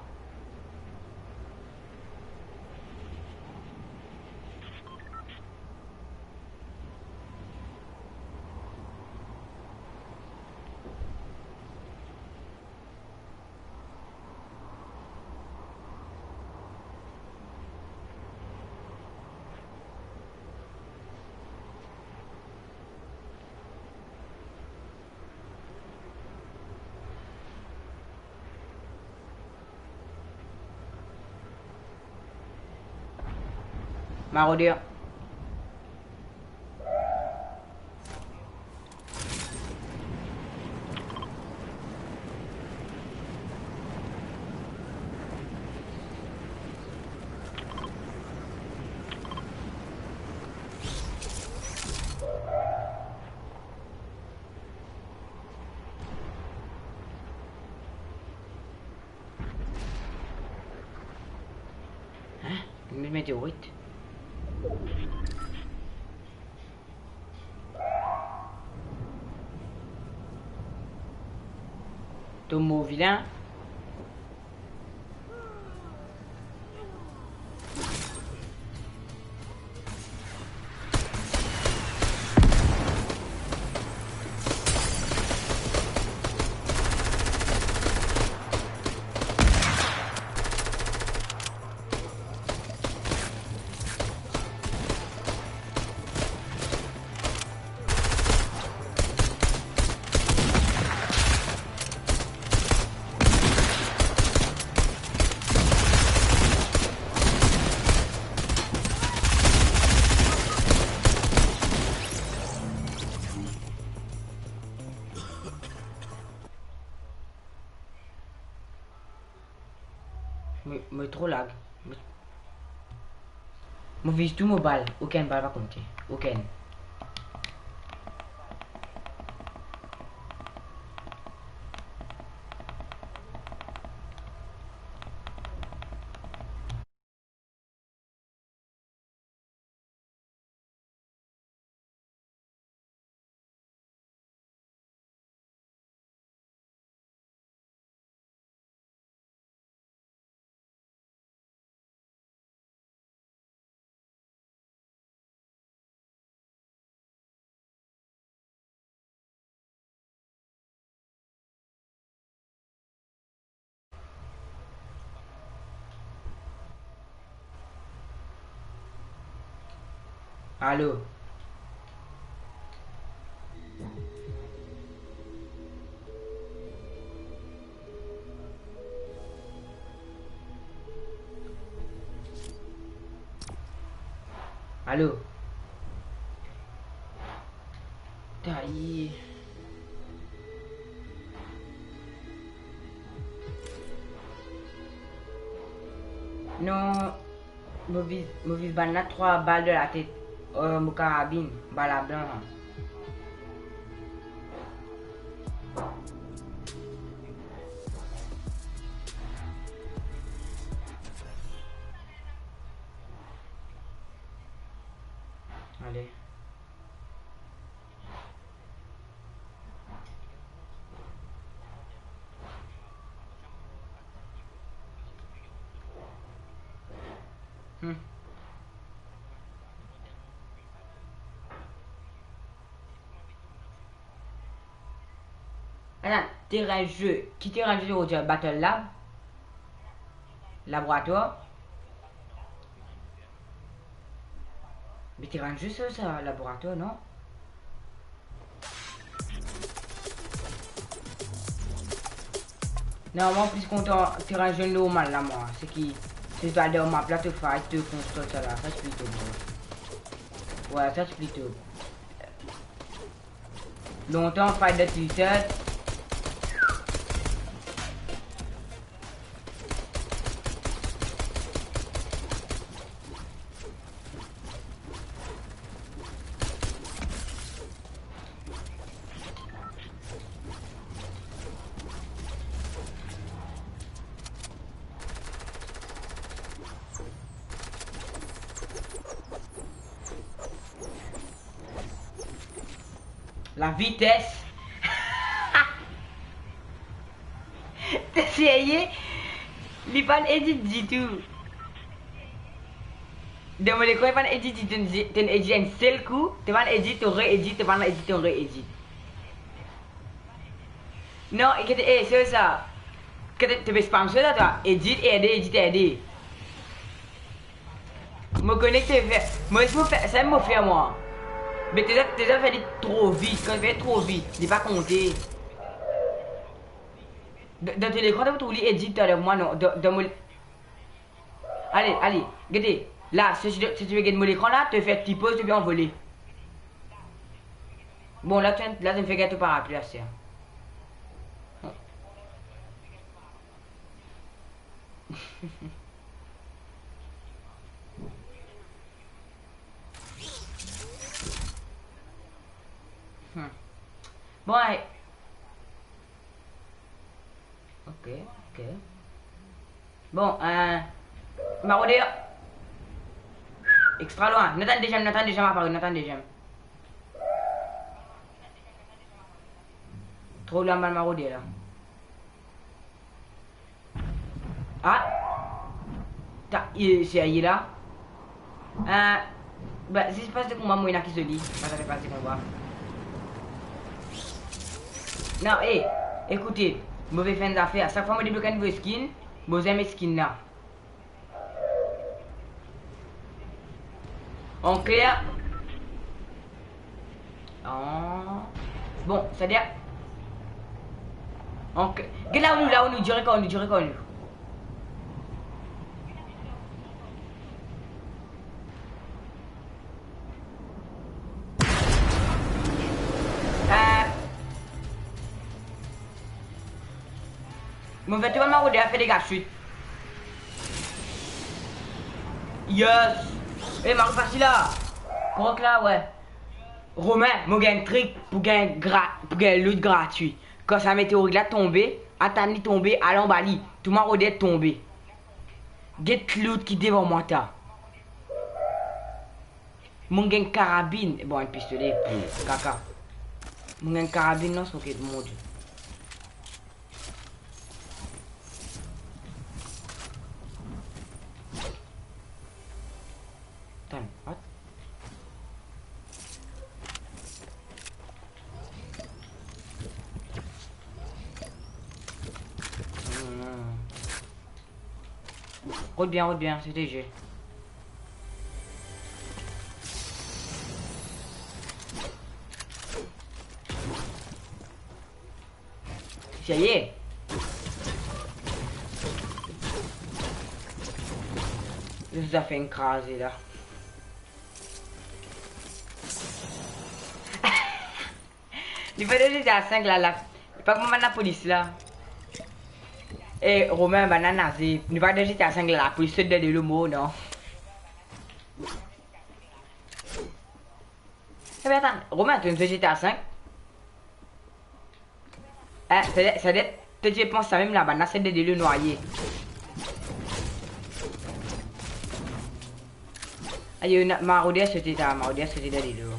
Maroder. Hein? Une météorite. To mo vilin. Mo, mo tro lag. Mo, mo viz tou mo bal, okenn bal pa konte. Okenn. Alo? Alo? Taye. Non, mo viz, mo viz bann la trwa bal dan latet, ar mo karabin, bal la blan la. Ale. Hmm. Ala, terin ze, ki terin ze ozordi, Battle Lab? Laboratwar? Me terin ze sa, sa laboratwar, non? Non, mwa plis kontan terin ze normal la, mwa. Seki, se zwa dan map la, to fight, to konstri sa la. Sa ti pli top, bro. Wi, sa ti pli top. Lontan, fight dan t-shirt. Lavites. Serye, li pa'nn edit ditou. Dan mo lekran, li pa'nn edit ditou, to'nn edit enn sel kou, to pa'nn edit, to re-edit, to pa'nn edit, to re-edit. Non, e ki to, e, se sa. Ki to, to pe spam so la, twa. Edit, R D, edit, R D. Mo kone ki to fer. Mo, mo fer, sa mo fer mwa. Me to, to fer li tro vit. Kan to fer tro vit, li pa konte. Dan, dan to lekran, to trouv li edit taler mwa, non. Dan, dan mo, ale, ale, gete. La, si, si, si to pe get mo lekran la, to fer ti poz, to pe anvole. Bon, la, to, la, to fer get to parapli, aster. Hmm. Bon, ale. Ok, ok. Bon, euh, maroder. Extra lwin. Nou atann deziem, nou atann deziem aparet, nou atann deziem. Tro lwin bann maroder la. Ah! Ta, e, serye la? Ah, ba, zis pas de konba, mo ena ki zoli. Pas de, pas de konba. Non, e, ekoute, mo pe fer enn zafer. Sak fwa mo deblok enn nouvo skin, mo zet mo skin la. An kler, ah. Bon, savedir, ok. Get la ou nou, la ou nou, direk ou nou, direk ou nou. Euh, mo fer tou bann maroder fer dega swit. Yes. E, mari fasi la. Krok la, we. Romain, mo gagn trik pou gagn gra-, pou gagn loot gratwi. Kan sa meteorit la tonbe, atann li tonbe, al anba li. Tou maroder tonbe. Get loot ki devan mwa ta. Mo gagn karabin. Bon, enn pistole. Kaka. Mo gagn karabin, non, so ke, mon Dieu. Atann, what? Non, non, non. Rod bien, rod bien, se te je. Serye? Zis zafer inn kraze la. Li pa dan G T A sink la, la. Li pa kouma bann lapolis la. E, Romain, bann la naze. Li pa dan G T A sink la, lapolis sot dan delo mor, non. Ebe, atann, Romain, to inn zwe G T A sink? Eh, sa, sa, to ti pans samem la, bann la sot dan delo nwaye. Ayo, na, maroder sote ta, maroder sote dan delo.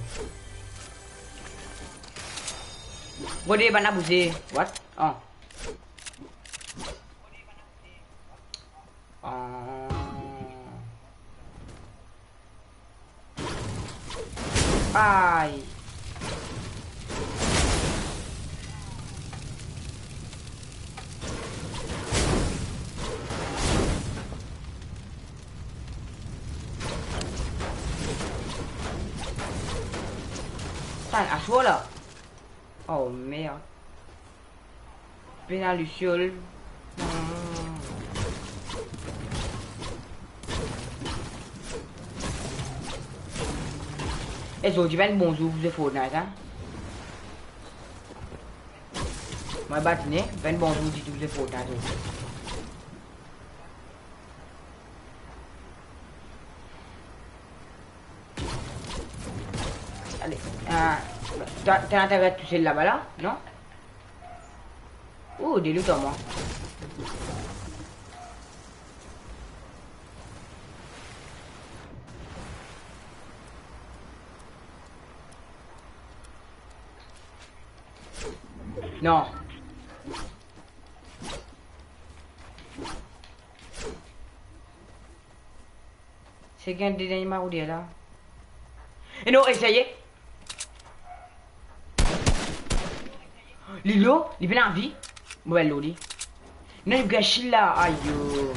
Gode, bann la bouze. What? Oh. Ah. Ay. Tann, aswar la. Oh, merde. Pena lisiol. Hmm. E zordi, bann bonzour pou zwe Fortnite, hein? Mwa, batine, bann bonzour ditou pou zwe Fortnite, oh. Ale, ah, ta, ta, ta ret tou sel laba la, non? Oh, de loot ar mwa. Non. Se gagn de dernie maroder la. E non, eseye. Li lo, li pena vi. Mo al lor li. Non, li gagn shield la, ayo.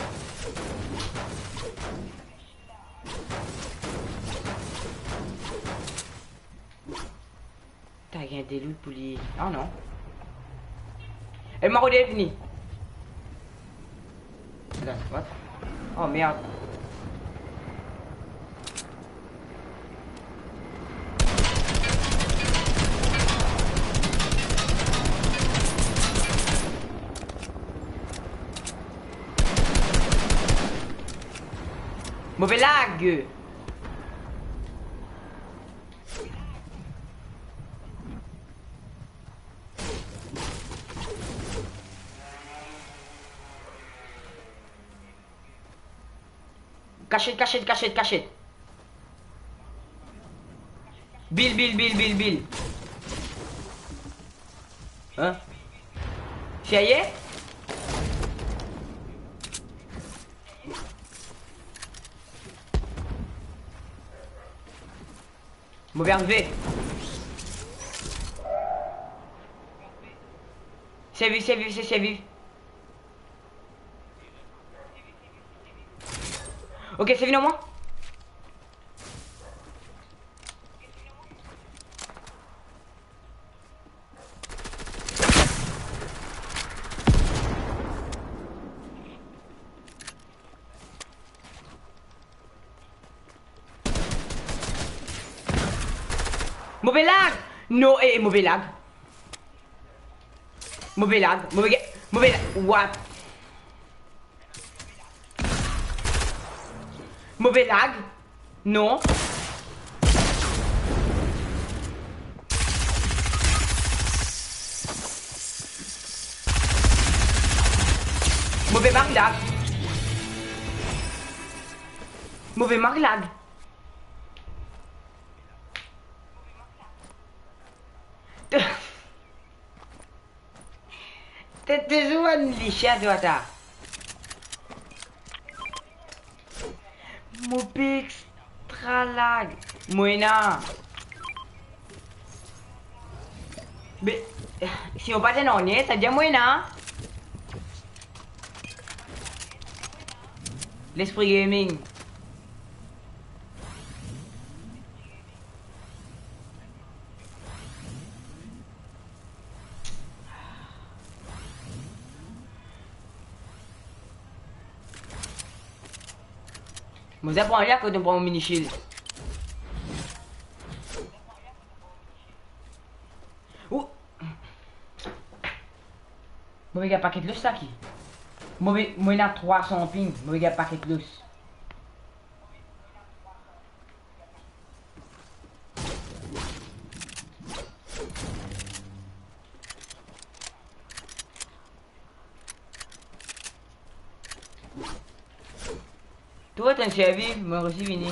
Ta gagn de loot pou li. Ah non. E maroder fini. Atann, what? Oh merde. Move lag. Kasiet, kasiet, kasiet, kasiet. Bil, bil, bil, bil, bil. Hein? Serie? Mo pe arive. Sevi, sevi, sevi. Ok, sevi non mwa. Move lag! Non, eh, eh, move lag. Move lag, move ga-, move la-, what? Move lag? Non. Move mark lag. Move mark lag. To, to touzour enn lisien twa ta. Mo pe extra lag. Mo ena. Be, si mo pa ti ena nanye, savedir mo ena. Lespri Gaming. Mo bizin pran li akoz mo pran mo mini shield. Ou. Mo pe gagn paket loss la ki. Mo pe, mo ena trwa san ping, mo pe gagn paket loss. Tou tann servi, mo resi vini.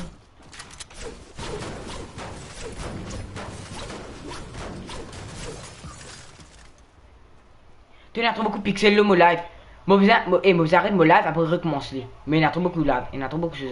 To ena tro boukou pixel lor mo live. Mo bizin, mo, eh, mo bizin aret mo live, apre rekoumans li. Me ena tro boukou lag, ena tro boukou soz.